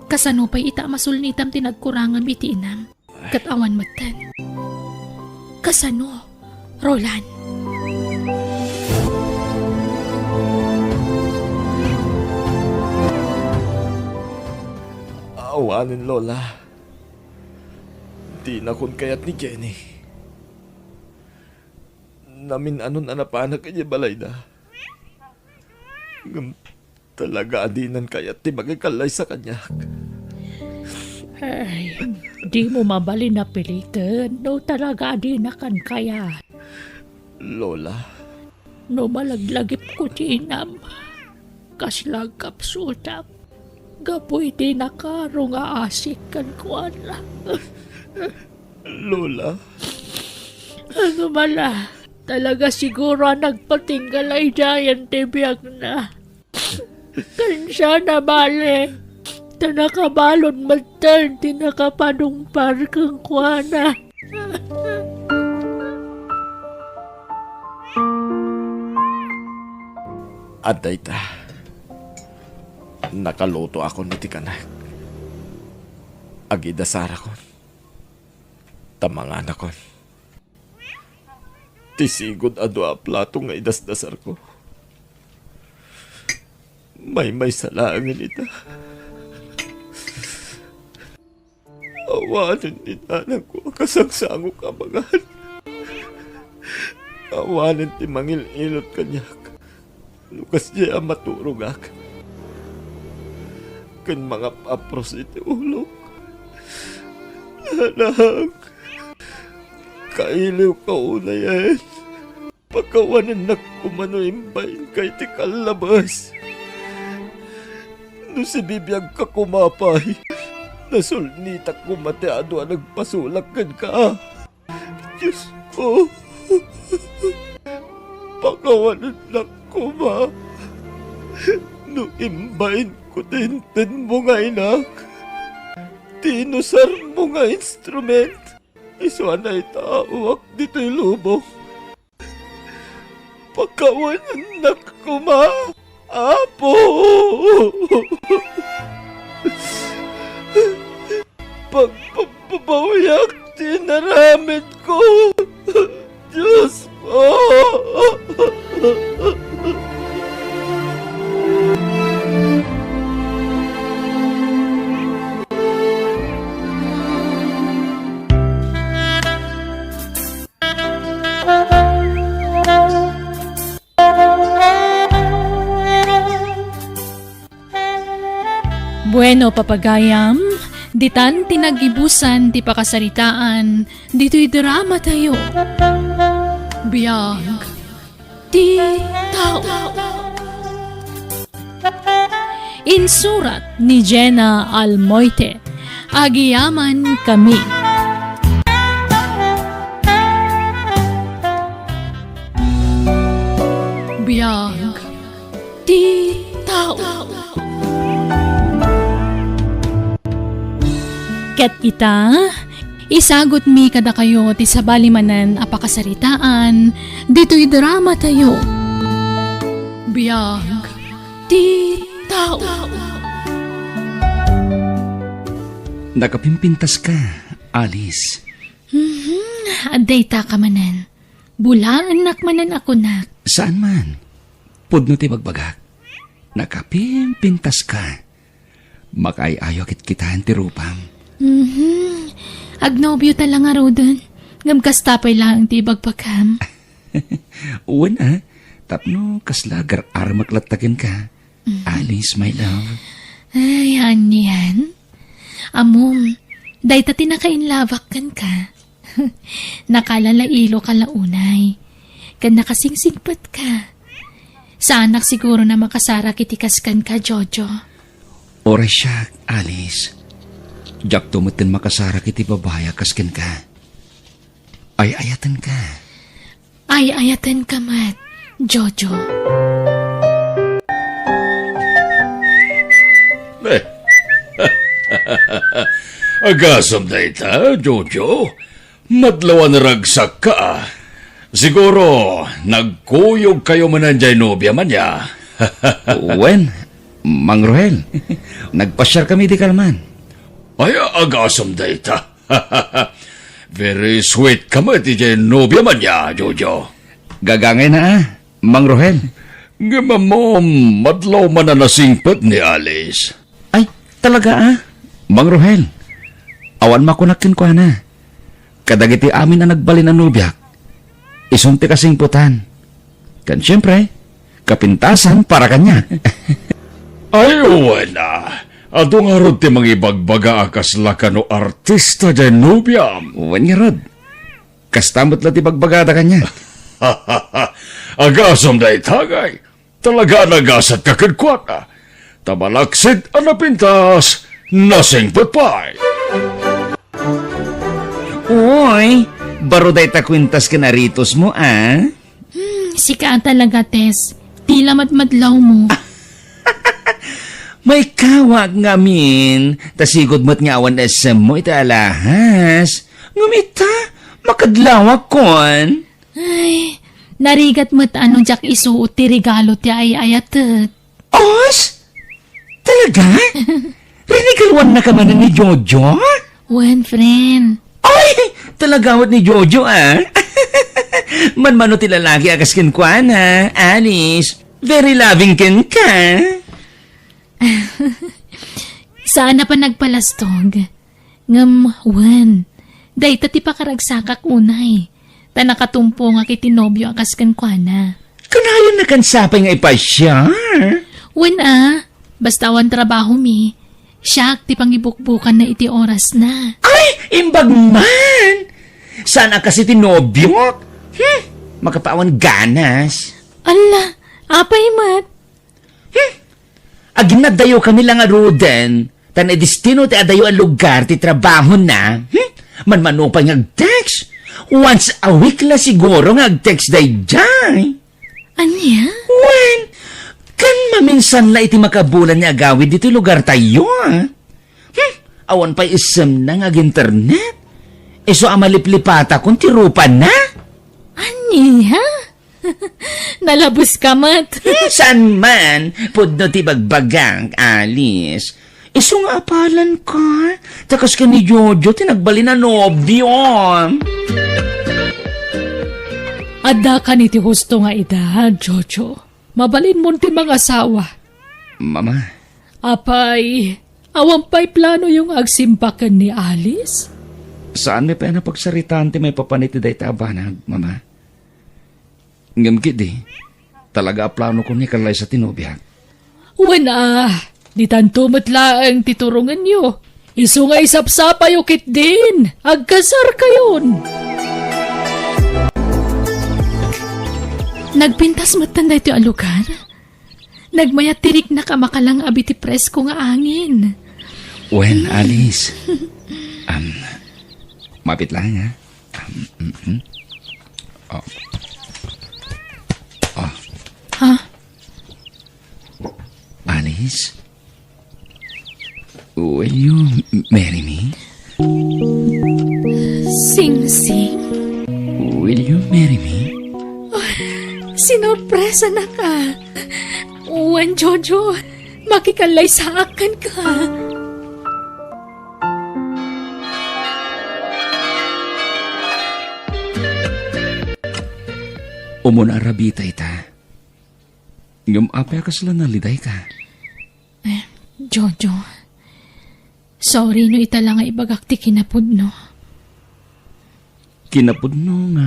Kasano pay ita a masulnitam ti nagkurangam iti inam? Ket awan metten. Kasano, Roland? Awanen, Lola. Dinakon kayat ni Jenny. Namin-anon a napanak idiay balayda. Ngem talaga a dinan kayat ti makikallaysa kaniak. Ay, dimo mabalin a piliken no talaga a dinakan kayat. Lola. No malaglagipko ti inam, kasla agkapsutak gapu iti nakaro nga asik kenkuana. Lola. Ano man la, talaga siguro a nagpatingga laydayan ti biagna. Kansiana bale, ta nakabalud metten ti nakapanungpal kenkuana. Adda ita. Nakalutoakon iti kanek. Agidasarakon. Ta manganakon. Ti sigud a dua a plato nga idasdasarko, maymaysa laengen ita. Awanen ni nanangko a kasangsangoak a mangan. Awanen ti mangil-ilot kaniak no kasdiay a maturogak ken mangap-apros iti ulok. Nanang, kailiwka unayen. Pakawanennak koma no imbainka iti kallabes. No sibibiagka koma pay, nasulnitak koma ti adu a nagpasulak kenka. Diosko, pakawanennak koma no imbainko ti intenmo nga inak, ti inusarmo nga instrument, isu a naitaoak ditoy lubong. Pakawanennak koma, Apo! Pagpapabawiak ti inaramidko, Diosko! Bueno, papagayam, ditan ti nagibusan ti pakasaritaan ditoy drama tayo. Biag ti tao. Insurat ni Jenna Almoite. Agiyaman kami. Biag ti tao. Ket ita, isagutmi kadakayo ti sabali manen a pakasaritaan ditoy drama tayo. Biag ti tao. Nakapimpintaska, Alice. Mhm, adda ita ka manen. Bulaennak manen a kunak. Saan man? Pudno ti bagbagak. Nakapimpintaska. Makaay-ayo a kitkitaen ti rupam. Mhm. Agnobio ta la ngaruden. Ngem kasta pay laeng ti ibagbagam. Wen a, tapno kasla agar-aramek latta kenka. Mhm. Alice, my love. Ay, anian? Ammom, dayta ti nakainlabak kenka. Nakalalailo ka la unay. Ken nakasingsingpet ka. Saanak siguro a makasarak iti kas kenka, Jojo. Uray siak, Alice. Diakto metten makasarak iti babai a kas kenka. Ay-ayatenka. Ay-ayatenka met, Jojo. Agasem dayta, Jojo. Madlaw a naragsakka. Siguro, nagkuyogkayo manen diay nobiam ania. Wen, Mang Rohel, nagpasiarkami idi kalman. Ay, agasem dayta. Very sweet ka met idiay nobiam ania, Jojo. Gagangayna a, Mang Rohel. Ngem ammom, madlaw man a nasingpet ni Alice. Ay, talaga a, Mang Rohel. Awan makunak kenkuana. Kadagiti amin a nagbalin a nobiak, isun ti kasingpetan. Ken siempre, kapintasan para kaniak. Ay, wen a. Adu ngarud ti mangibagbaga a kasla kano artista diay nobiam. Wen ngarud. Kasta met la ti bagbagada kaniak. Agasem dayta, ngay. Talaga a nagasatka kenkuana. Ta malaksid a napintas, nasingpet pay. Uy, baro dayta kuentas ken aritosmo, a? Hmm, sika a talaga, Tess. Tila madmadlawmo. Maikawak ngamin, ta sigud met nga awan S M mo iti alahas. Ngem ita, makadlawak kon. Ay, narigat met a no diak isuot ti regalo ti ay-ayatek. Os? Talaga? Rinigaluannaka manen ni Jojo? Wen, friend. Ay! Talaga met ni Jojo, a? Manmano ti lalaki a kas kenkuana, Alice. Very loving kenka. Saan a panagpalastog. Ngem, wen, dayta ti pakaragsakak unay, ta nakatumpongak iti nobio a kas kenkuana. Kanayon a kan sapay nga ipasiar? Wen a, basta awan trabahomi, siak ti pangibukbukanna iti orasna. Ay, imbag man! Saan a kas iti nobiok? Hmm, makapaawan ganas. Ala, apay met? Hmm, Aginaddayo kami la ngaruden, ta nadistino ti adayo a lugar ti trabahona. Hmm? Manmano pay nga ag-text. Once a week la siguro nga ag-text daydiay. Ania? Wen, kan maminsan la iti makabulan nga agawid ditoy lugartayo, ah. Hmm? Awan pay isemna nga ag-internet. Isu a maliplipatakon ti rupana. Ania? Nalabuska met. Hmm, saan man? Pudno ti bagbagak, Alice. Isu nga apalan ka. Ta kas ken ni Jojo ti nagbalin a nobio. Adda kan iti husto nga edad, Jojo. Mabalinmon ti mangasawa. Mama. Apay, awan pay planoyo nga agsimba ken ni Alice? Saanmi pay a napagsaritaan ti maipapan iti dayta a banag, Mama. Ngem ketdi, talaga a planokon nga ikallaysa ti nobiak. Wen a, ditanto met laeng ti turongenyo. Isu nga isapsapayo ketdin, agkasarkayon. Nagpintas metten daytoy a lugar. Nagmayat ti riknak a makalang-ab iti presko nga angin. Wen, Alice. Um, mapit lang, ha? Um, mm, mm. Oh. Oh. Ha? Alice? Will you m-, marry me? Singsing? Will you marry me? Sinorpresa na ka. Wen, Jojo, makikallaysaak kenka. Umuna a rabita ita. Ngem apay a kasla nalidayka? Eh, Jojo, sorry no ita la nga ibagak ti kinapudno. Kinapudno nga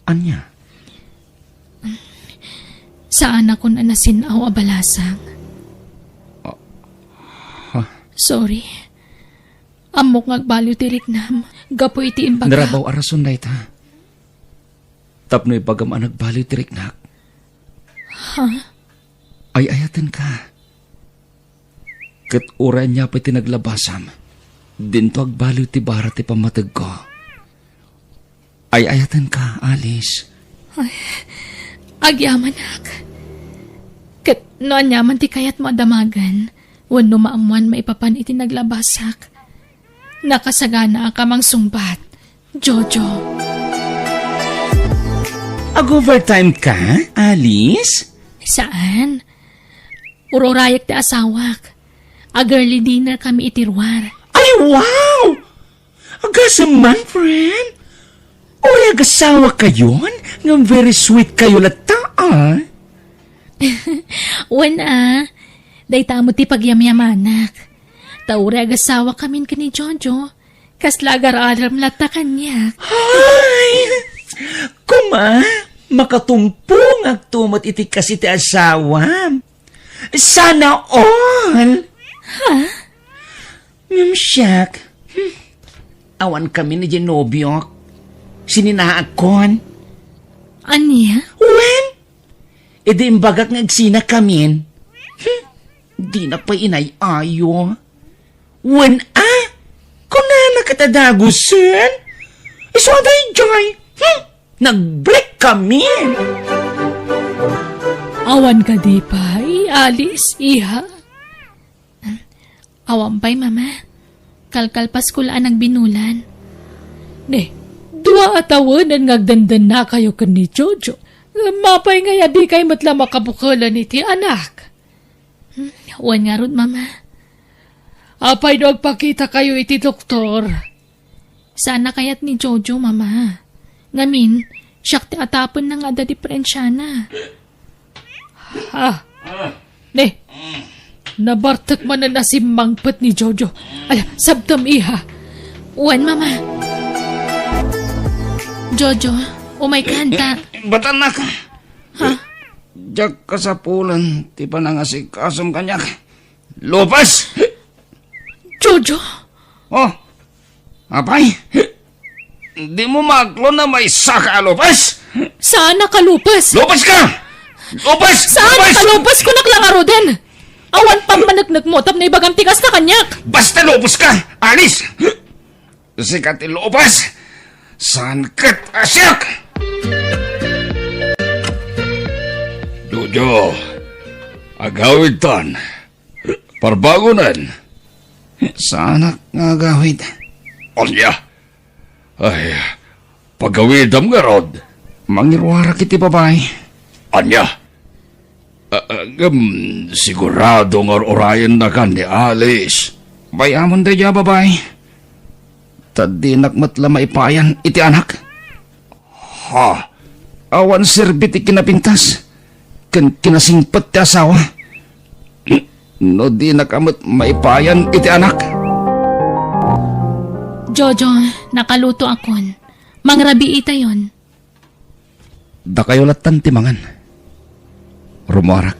ania? Saanakon a nasin-aw a balasang. Ah, ha? Sorry. Ammok nga agbaliw ti riknam gapu iti imbagak. Narabaw a rason dayta. Tapno ibagam a nagbaliw ti riknak. Ha? Ay-ayatenka. Ket uray ania pay ti naglabasam, dinto agbaliw ti bara ti pammategko. Ay-ayatenka, Alice. Ay, agyamanak. Ket no ania man ti kayatmo a damagen, wenno maammoan maipapan iti naglabasak, nakasaganaak a mangsungbat, Jojo. Ag-overtime ka, Alice? Saan? Ururayek ti asawak. Ag-early dinner kami iti ruar. Ay, wow! Agasem man, friend. Uray agasawakayo ngem very sweet kayo latta, ah. Wen a, dayta met ti pagyamyamanak. Ta uray agasawakamin ken ni Jojo, kasla agar-arem latta kaniak. Ay! Koma, makatumpongakto met iti kas iti asawam. Sana all! Ha? Ngem siak, hmm, awan kami ni Genobiok. Sininaakon. Ania? Wen, idi imbagak nga agsina kamin. Hmm, dina pay inay-ayo. Wen a, kunana ket a dagusen. Isu a daydiay. Hmm, nag-break kami. Awan kadi pay, Alice, iha? Awan pay, Mama. Kalkalpasko la a nagbinulan. Ne, dua a tawenen nga agdendennakayo ken ni Jojo. Apay ngay a dikay met la makabukelen iti anak? Hmm, wen ngarud, Mama. Apay no agpakitakayo iti doktor? Saan a kayat ni Jojo, Mama. Ngamin, siak ti atapenna nga adda diferensiana. Ha? Ne, nabartek manen a simmangpet ni Jojo. Ala, sabtem, iha. Wen, Mama. Jojo, umayka ta. Batanak. Ha? Diak kasapulan ti panangasikasom kaniak. Lupes! Jojo? Oh, apay? Dimo maaklon a maysaka a lupes? Saan a kalupes? Lupes ka! Lupes! Saan a kalupes? Kunak la ngaruden! Awan pammaneknekmo tapno ibagam ti kasta kaniak. Basta luboska, Alice! Sika ti lubos, saan ket a siak! Jojo, agawidtan. Parbangonen. Saanak nga agawid. Ania? Ay, pagawidam ngarud. Mangiruarak iti babai. Ania? Ah, ah, ngem sigurado nga ur-urayennakan ni Alice. Bay-amon daydiay a babai. Ta dinak met la maipayan iti anak. Ha? Awan serbi ti kinapintas ken kinasingpet ti asawa. No dinak a met maipayan iti anak. Jojo, nakalutoakon. Mangrabiitayon. Dakayo lattan ti mangan. Rumuarak.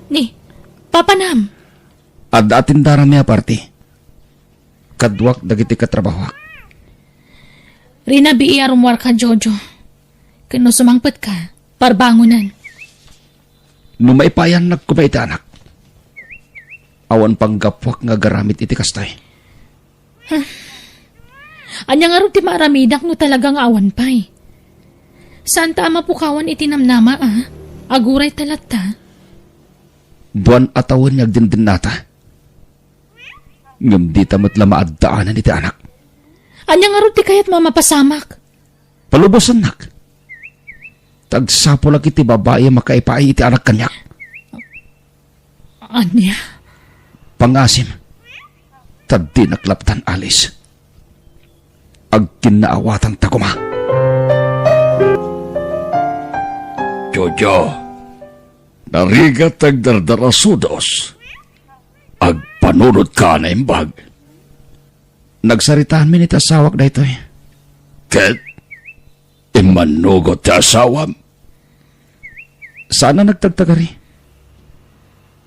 Ni, papanam. Adda atindaranmi a parti. Kaduak dagiti katrabahoak. Rinabii a rumuarka, Jojo. Ken no sumangpetka, parbangonen. No maipayannak koma iti anak, awan panggapuak nga agaramid iti kastoy. Ania ngarud ti maaramidak no talaga nga awan pay? Saanta a mapukawan iti namnama, a? Aguray ta latta. Duan a tawen nga agdindennata. Ngem dita met la maaddaanan iti anak. Ania ngarud ti kayatmo a mapasamak? Palubosannak. Ta agsapulak iti babai a makaipaay iti anak kaniak. Ania? Pangasim. Ta dinak laptan, Alice. Agkinnaawatanta koma. Jojo, narigat ti agdardarasudos. Agpanunotka a naimbag. Nagsaritaanmi iti asawak daytoy. Ket immannugot ti asawam? Saan a nagtagtagari.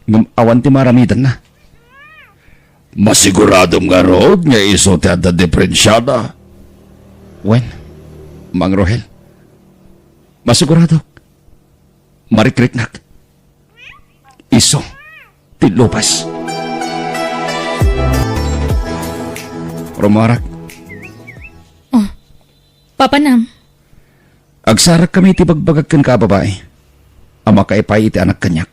Ngem awan ti maaramidanna. Masiguradom ngarud nga isu ti adda diperensiana? Wen, Mang Rohel, masiguradok. Marikriknak. Isu ti lubos. Rumuarak. Oh, papanam. Agsarakkami iti bagbagak kenka a babai a makaipaay iti anak kaniak.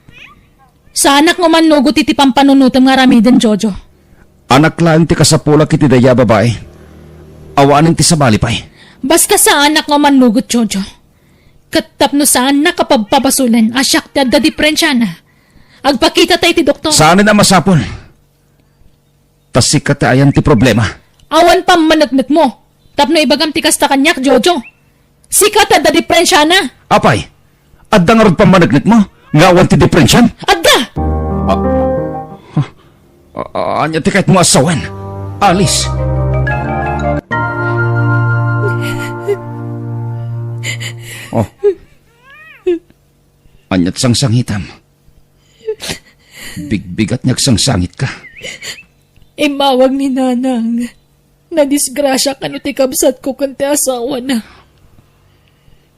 Saanak nga mannugot iti pampanunotem nga aramiden, Jojo. Anak laeng ti kasapulak iti daydiay a babai. Awanen ti sabali pay. Basta saanak nga mannugot, Jojo. Ket tapno saannak a pabpabasolen a siak ti adda diperensiana, agpakitata iti doktor. Saanen a masapul. Ta sika ti ayan ti problema. Awan pammaneknekmo tapno ibagam ti kasta kaniak, Jojo. Sika ti adda diperensiana. Apay, adda ngarud pammaneknekmo nga awan ti diperensiam? Adda! Ah, ah, ah, ania ti kayatmo a sawen? Alice. Oh. Ania ti sangsangitam? Bigbigat nga agsangsangitka. Immawag ni Nanang. Nadisgrasia kano ti kabsatko ken ti asawana.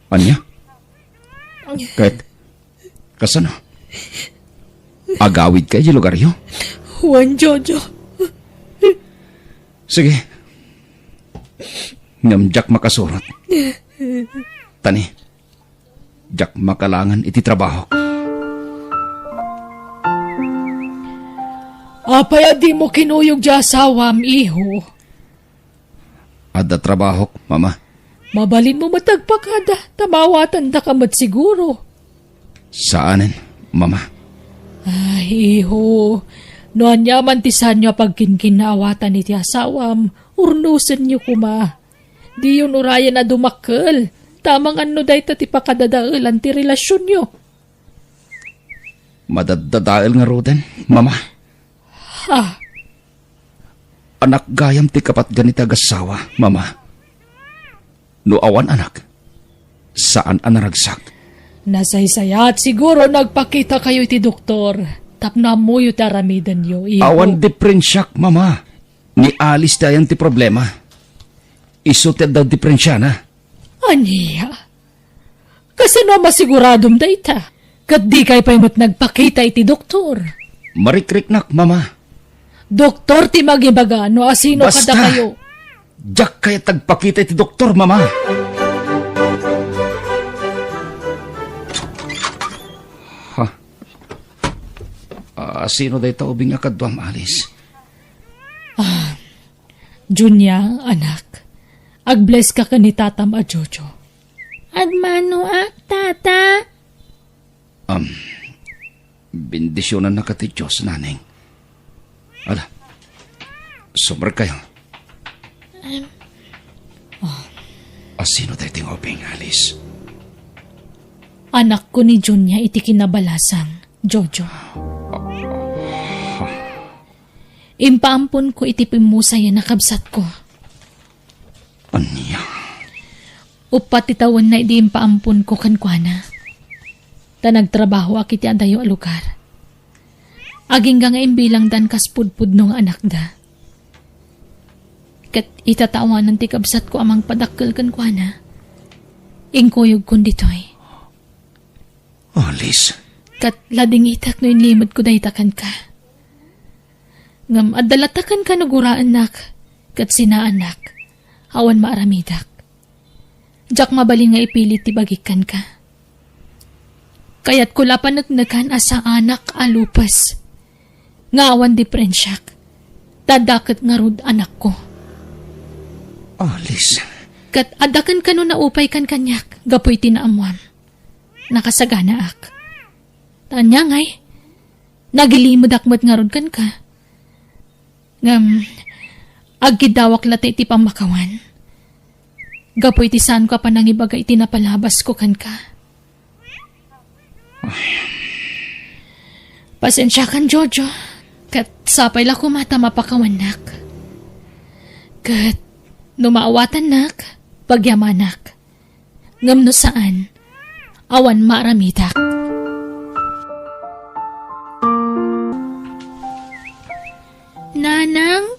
Ania? Ket kasano? Agawidka idiay lugaryo? Wen, Jojo. Sige. Ngem diak makasurot. Tani, diak makalangen iti trabahok. Apay a dimo kinuyog ti asawam, iho? Adda trabahok, Mama. Mabalinmo met agpakada, ta maawatandaka met siguro. Saanen, Mama. Ay, iho, no aniaman ti saanyo a pagkinkinnaawatan iti asawam, urnosenyo koma. Diyon urayen a dumakkel, ta amangan no dayta ti pakadadaelan ti relasionyo. Madaddadael ngaruden, Mama. Ha? Anak gayam ti kapatgan iti agassawa, Mama. No awan anak, saan a naragsak. Nasaysayaat siguro no agpakitakayo iti doktor tapno ammoyo ti aramidenyo, iho. Awan diperensiak, Mama. Ni Alice ti ayan ti problema. Isu ti adda diperensiana. Ania? Kasano a masiguradom dayta? Ket dikay pay met nagpakita iti doktor? Marikriknak, Mama. Doktor ti mangibaga no asino Basta! kadakayo. Diak kayat agpakita iti doktor, Mama. Ha? Ah, sino dayta ubing a kaduam, Alice? Ah, Junia, anak. Ag-bless ka ken ni tatam a Jojo. Agmanoak, tata. Um, bendisionannaka ti Dios, naneng. Ala, sumrekkayo. Em. Oh. Asino daytoy nga ubing, Alice? Anakko ni Junia iti kinabalasang, Jojo. Ah. Impaamponko iti pimmusayan a kabsatko. Ania? Uppat ti tawenna idi impaamponko kenkuana. Ta nagtrabahoak iti adayo a lugar. Agingga nga imbilangdan kas pudpudno nga anakda. Ket ita ta awanen ti kabsatko a mangpadakkel kenkuana, inkuyogkon ditoy. Alice. Ket ladingitek no inlimedko dayta kenka. Ngem adda latta kenka no guraennak ket sinaannak, awan maaramidak. Diak mabalin nga ipilit ti bagik kenka. Kayatko la paneknekan a saanak a lupes nga awan diferensiak, ta adda ket ngarud anakko. Alice. Ket adda ken kano naupay kan kaniak gapu iti naammuam. Nakasaganaak. Ta ania ngay, nagilimedak met ngarud kenka. Ngem, agkiddawak latta iti pammakawan. Gapu iti saanko a panangibaga iti napalabasko kenka. Pasensiakan, Jojo. Ket sapay la koma ta mapakawannak. Ket no maawatannak, pagyamanak. Ngem no saan, awan maaramidak. Nanang,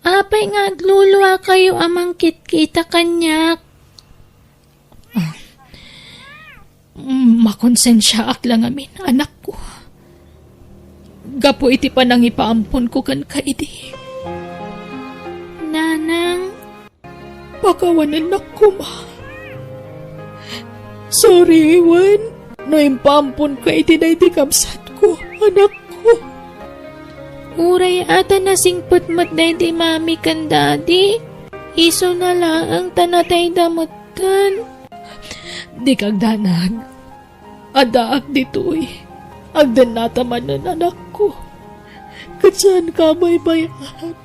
apay nga agluluakayo a mangkitkita kaniak? Ah, makonsensiaak la ngamin, anakko. Gapu iti panangipaamponko kenka idi. Nanang, Pakawanennak koma. Sorry wen no impaamponka iti daydi kabsatko, anakko. Uray a ta nasingpet met daydi mami ken daddy, isuna laeng ta natayda metten. Dika agdanag. Addaak ditoy. Agdennata manen, anakko. Ket saanka a baybay-an.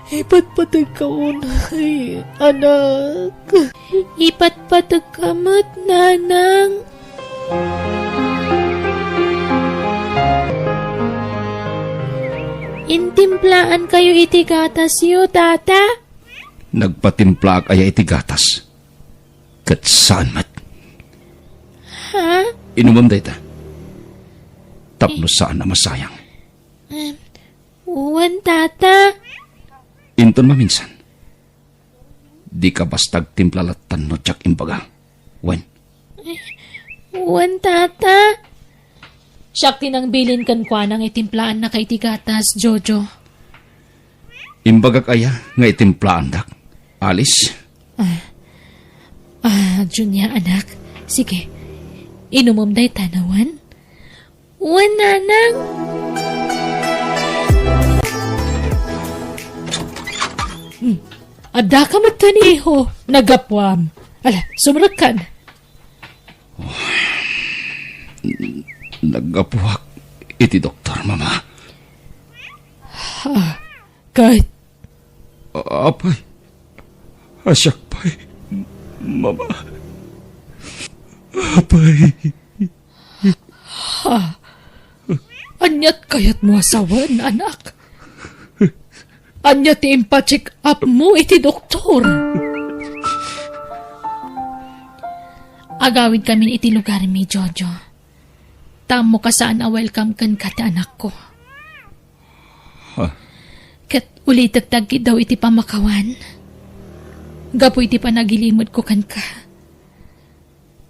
Ipatpategka unay, anak. Ipatpategka met, nanang. Intimplaankayo iti gatasyo, tata? Nagpatimplaak aya iti gatas? Ket saan met. Ha? Inumem dayta. Tapno saan a masayang. Em, wen, tata. Inton maminsan. Dika basta agtimpla lattan no diak imbaga. Wen. Wen, tata. Siak ti nangbilin kenkuana nga itimplaannaka iti gatas, Jojo. Imbagak aya nga itimplaandak, Alice? Ah, ah, Junia, anak. Sige, inumem dayta, wen? Wen, nanang. Hmm. Addaka met kaniho, naggapuam. Ala, sumrekkan. Naggapuak iti doktor, Mama. Ha? Ket? Apay, a siak pay, Mama. Apay. Ha? Aniat kayatmo a sawen, anak? Ania ti impacheck up mo iti doktor? Agawidkamin iti lugarmi, Jojo. Ta ammok a saan a welcome kenka ti anakko. Ha? Ket ulitek ti agkiddaw iti pammakawan. Gapu iti panagilimedko kenka.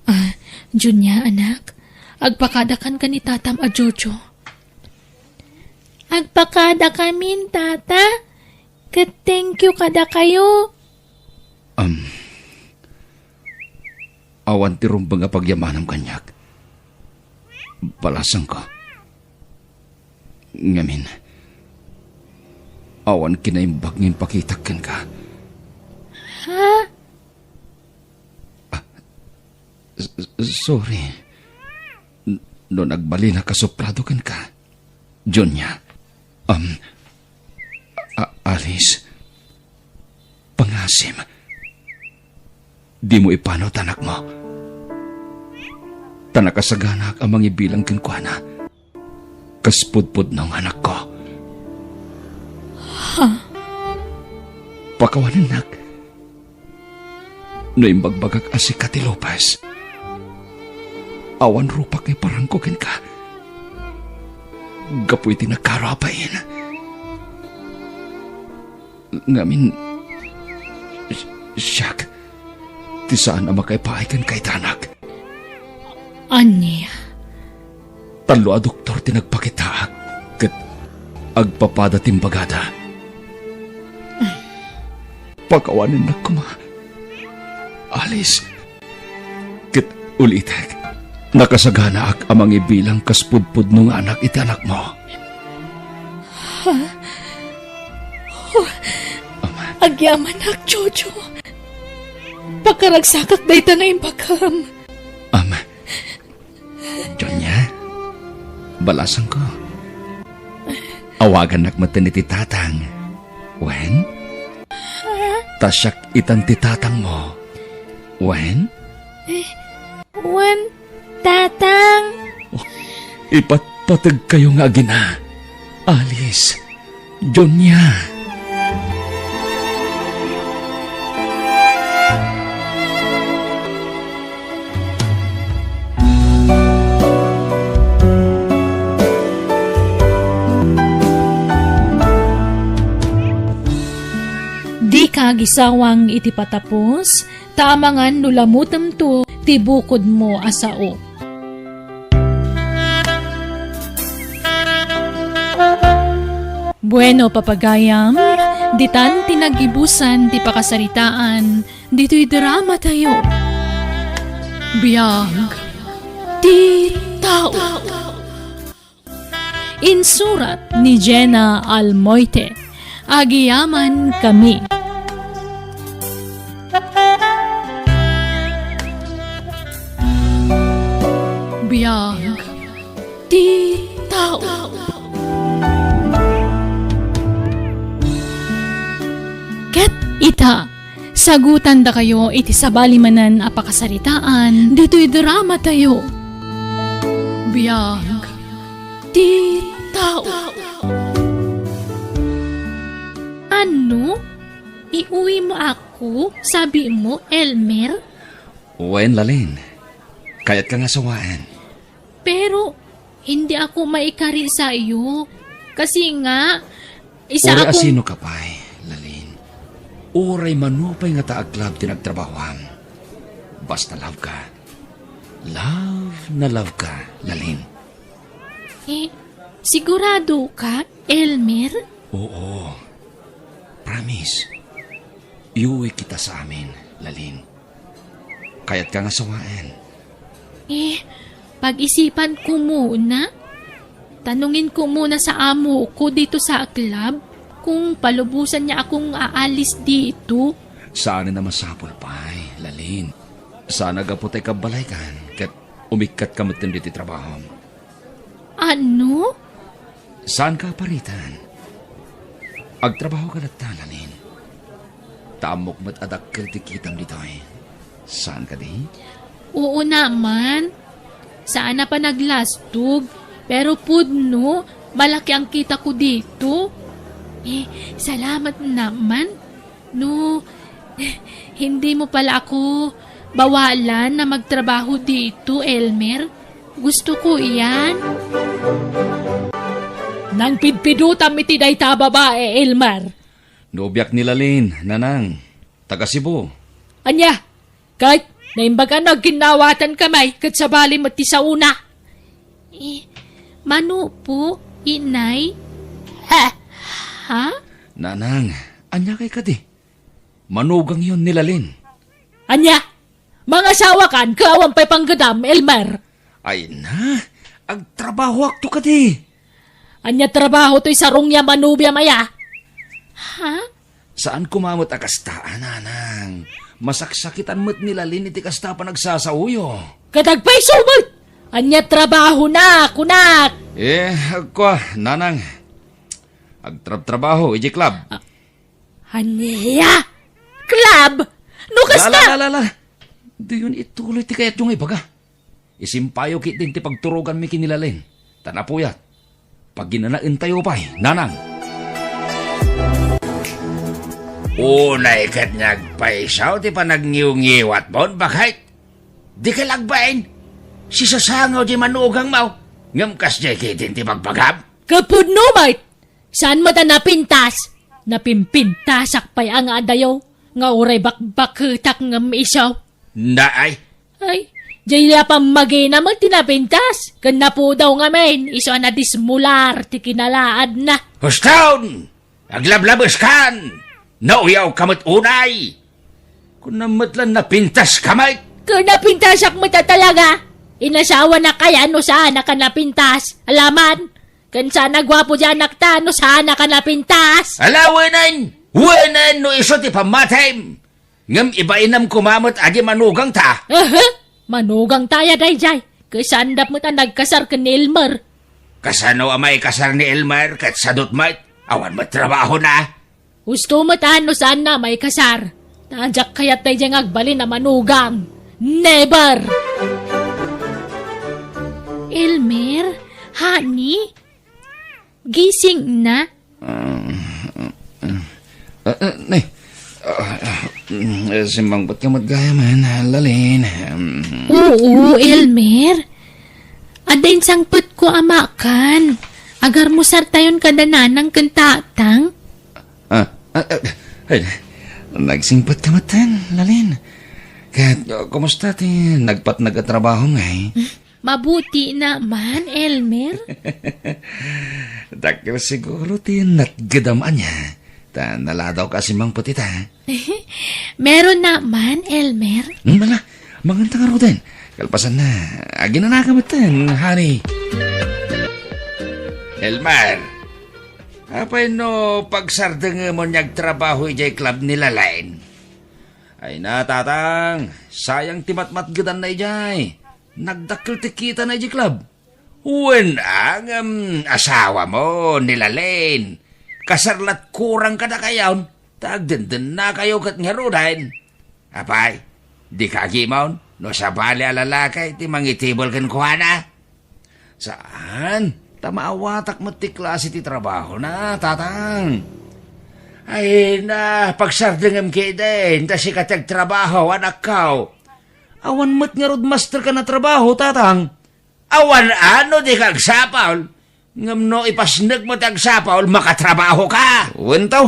Ah, Junia, anak, agpakadakan ken ni tatam a Jojo. Agpakadakamin, Tata, ket thank you kadakayo. Am, awan ti rumbeng a pagyamanam kaniak. Balasangko. Ngamin, awan kinaimbag nga impakitak kenka. Ha? Ah, s-, s-, sorry. N-, no nagbalinak a suplado kenka, Junia. Um, a-, Alice, pangasim. Dimo ipano ti anakmo. Ta nakasaganaak a mangibilang kenkuana. Kas pudpudno nga anakko. Ha? Pakawanennak. No imbagbagak a sika ti Lopez, awan rupak nga iparangko kenka. Gapu iti nagkaro a bain. Ngamin, si-, siak ti saan a makaipaay kenka iti anak. Ania? Tallo a doktor ti nagpakitaak, ket agpapada ti imbagada. Pakawanennak koma. Alice, ket ulitek, nakasaganaak a mangibilang kas pudpudno nga anak iti anakmo. Ha? Oh, Ama. Agyamanak, Jojo. Pakaragsakak dayta nga imbagam. Ama. Junia, balasangko. Awagannak metten iti tatang. Wen? Ta siak itan ti tatangmo. Wen? Wen, Tatang. Oh, ipatpategkayo nga agina. Alice, Junia. Dika agisawang iti patapos, ta amangan no lamutemto ti bukodmo a sao. Bueno, papagayam, ditan ti nagibusan ti pakasaritaan ditoy dramatayo. Biag ti tao. Insurat ni Jenna Almoite. Agyamankami. Biag ti tao. Ket ita, sagutandakayo iti sabali manen a pakasaritaan ditoy dramatayo. Biag ti tao. Ano? Iuwimo ako, sabi mo, Elmer? Wen, Lalin. Kayatka nga sawaen. Pero, hindi ako maikari sa iyo. Kasi nga, isa Uray akong asino ka pay, Lalin. Uray mano pay nga ta aglab ti nagtrabahoam. Basta love ka. Love na love ka, Lalin. Eh, sigurado ka, Elmer? Oo. Promise. Iuwi kita sa amin, Lalin. Kayatka nga sawaen. Eh, pag-isipan ko muna. Tanungin ko muna sa amo ko dito sa aklab kung palubusan niya akong aalis dito. Saan na masapul pay, Lalin. Sana gapu tay kabbalaykan ket umikkat ka metten ditoy trabahom. Ano? Saan ka aparitan? Agtrabaho ka latta, Lalin. Ta ammok met a dakkel ti kitam ditoy. Saan kadi? Oo naman. Saan a panaglastog, pero pudno, malaki ang kita ko dito. Eh, salamat naman. No, hindi mo pala ako bawalan na magtrabaho dito, Elmer. Gusto ko iyan. Nangpidpidutam iti dayta a babae, Elmer. Nobiak ni Lalin, Nanang. Taga Cebu. Ania? Ket naimbag a nagginnawatanka met ket sabali met ti saona. Eh, mano po, inay? Ha? Ha? Nanang, ania kay kadi? Manugangyon ni Lalin. Ania? Mangasawakan, ket awan pay panggedam, Elmer? Ay na, agtrabahoakto kadi. Ania trabaho toy sarong ya manubiam aya? Ha? Saan koma met a kasta, a, nanang. Masaksakitan met ni Lalin iti kasta a panagsasaoyo. Ket agpayso met! Ania trabahona, kunak? Eh, agkua, nanang. Agtrabtrabaho idiay club. Ah, ania? Club? No kasta? La, la, la, la, la. Diyon ituloy ti kayatyo nga ibaga. Isimpayo ketdin ti pagturoganmi ken ni Lalin. Ta napuyat. Paginanaentayo pay, nanang. Unay ket nga agpayso ti panagngiwngiwatmon, baket. Dika agbain. Sisasangaw diay manugangmo. Ngem kasdiay ketdin ti bagbagam. Ket pudno met. Saan met a napintas? Napimpintasak pay a nga adayo, nga uray bakbaketak ngem isu. Naay. Ay, diay la pammagina met ti napintas, ken napudaw ngamin, isu a nadismular ti kinalaadna. Huston! Aglablabeskan! Nauyawka met unay! Kunam met la napintaska met! Ken napintasak met a talaga! Inasawanak aya no saanak a napintas? Alaman! Ken saan a guapo diay anakta no saanak a napintas? Ala, wenen! Wenen no isu ti pammatim! Ngem ibainam koma met a di manugangta. Aha! Manugangta aya daydiay. Ket saandak met a nagkasar ken ni Elmer. Kasano a maikasar ni Elmer ket sadut met? Awan met trabahona. Husto met a no saanna a maikasar. Ta diak kayat daydiay nga agbalin a manugang. Never! Elmer, honey, gising na. Ah, ah, ah, ah, nay. Ah, ah, mm, simmangpetka met gayam, Lalin. Mm. Oo, Elmer. Adda insangpetko a makan. Agarmusartayon kada nanang ken tatang. Ah, ah, ah, ay, nagsingpetka met, Lalin. Ket, uh, kumusta ti nagpatnag a trabahom ngay? Mabuti naman, Elmer. Dakkel siguro ti natgedam ania. Ta naladawka a simmangpet ita. Meron naman, Elmer. Hmm, ala, manganta ngaruden. Kalpasanna, aginanaka metten, honey. Elmer, apay no pagsardengemon nga agtrabaho idiay club ni Lalin? Ay na, tatang, sayang ti matmatgedanna idiay. Nagdakkel ti kitana idiay club. Wen a, ngem asawamo ni Lalin. Kasar la't kurang kadakayon, ta agdendennakayo ket ngaruden. Apay, dika agimon no sabali a lalaki ti mangitibol kenkuana? Saan, ta maawatak met ti klase ti trabahona, tatang. Ay na, pagsardengem ketdin, ta sika ti agtrabaho, anakko. Awan met ngarud masterka a trabaho, tatang. Awan a no dika agsapul, ngem no ipasnekmo ti agsapul, makatrabahoka. Wen to,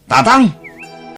tatang.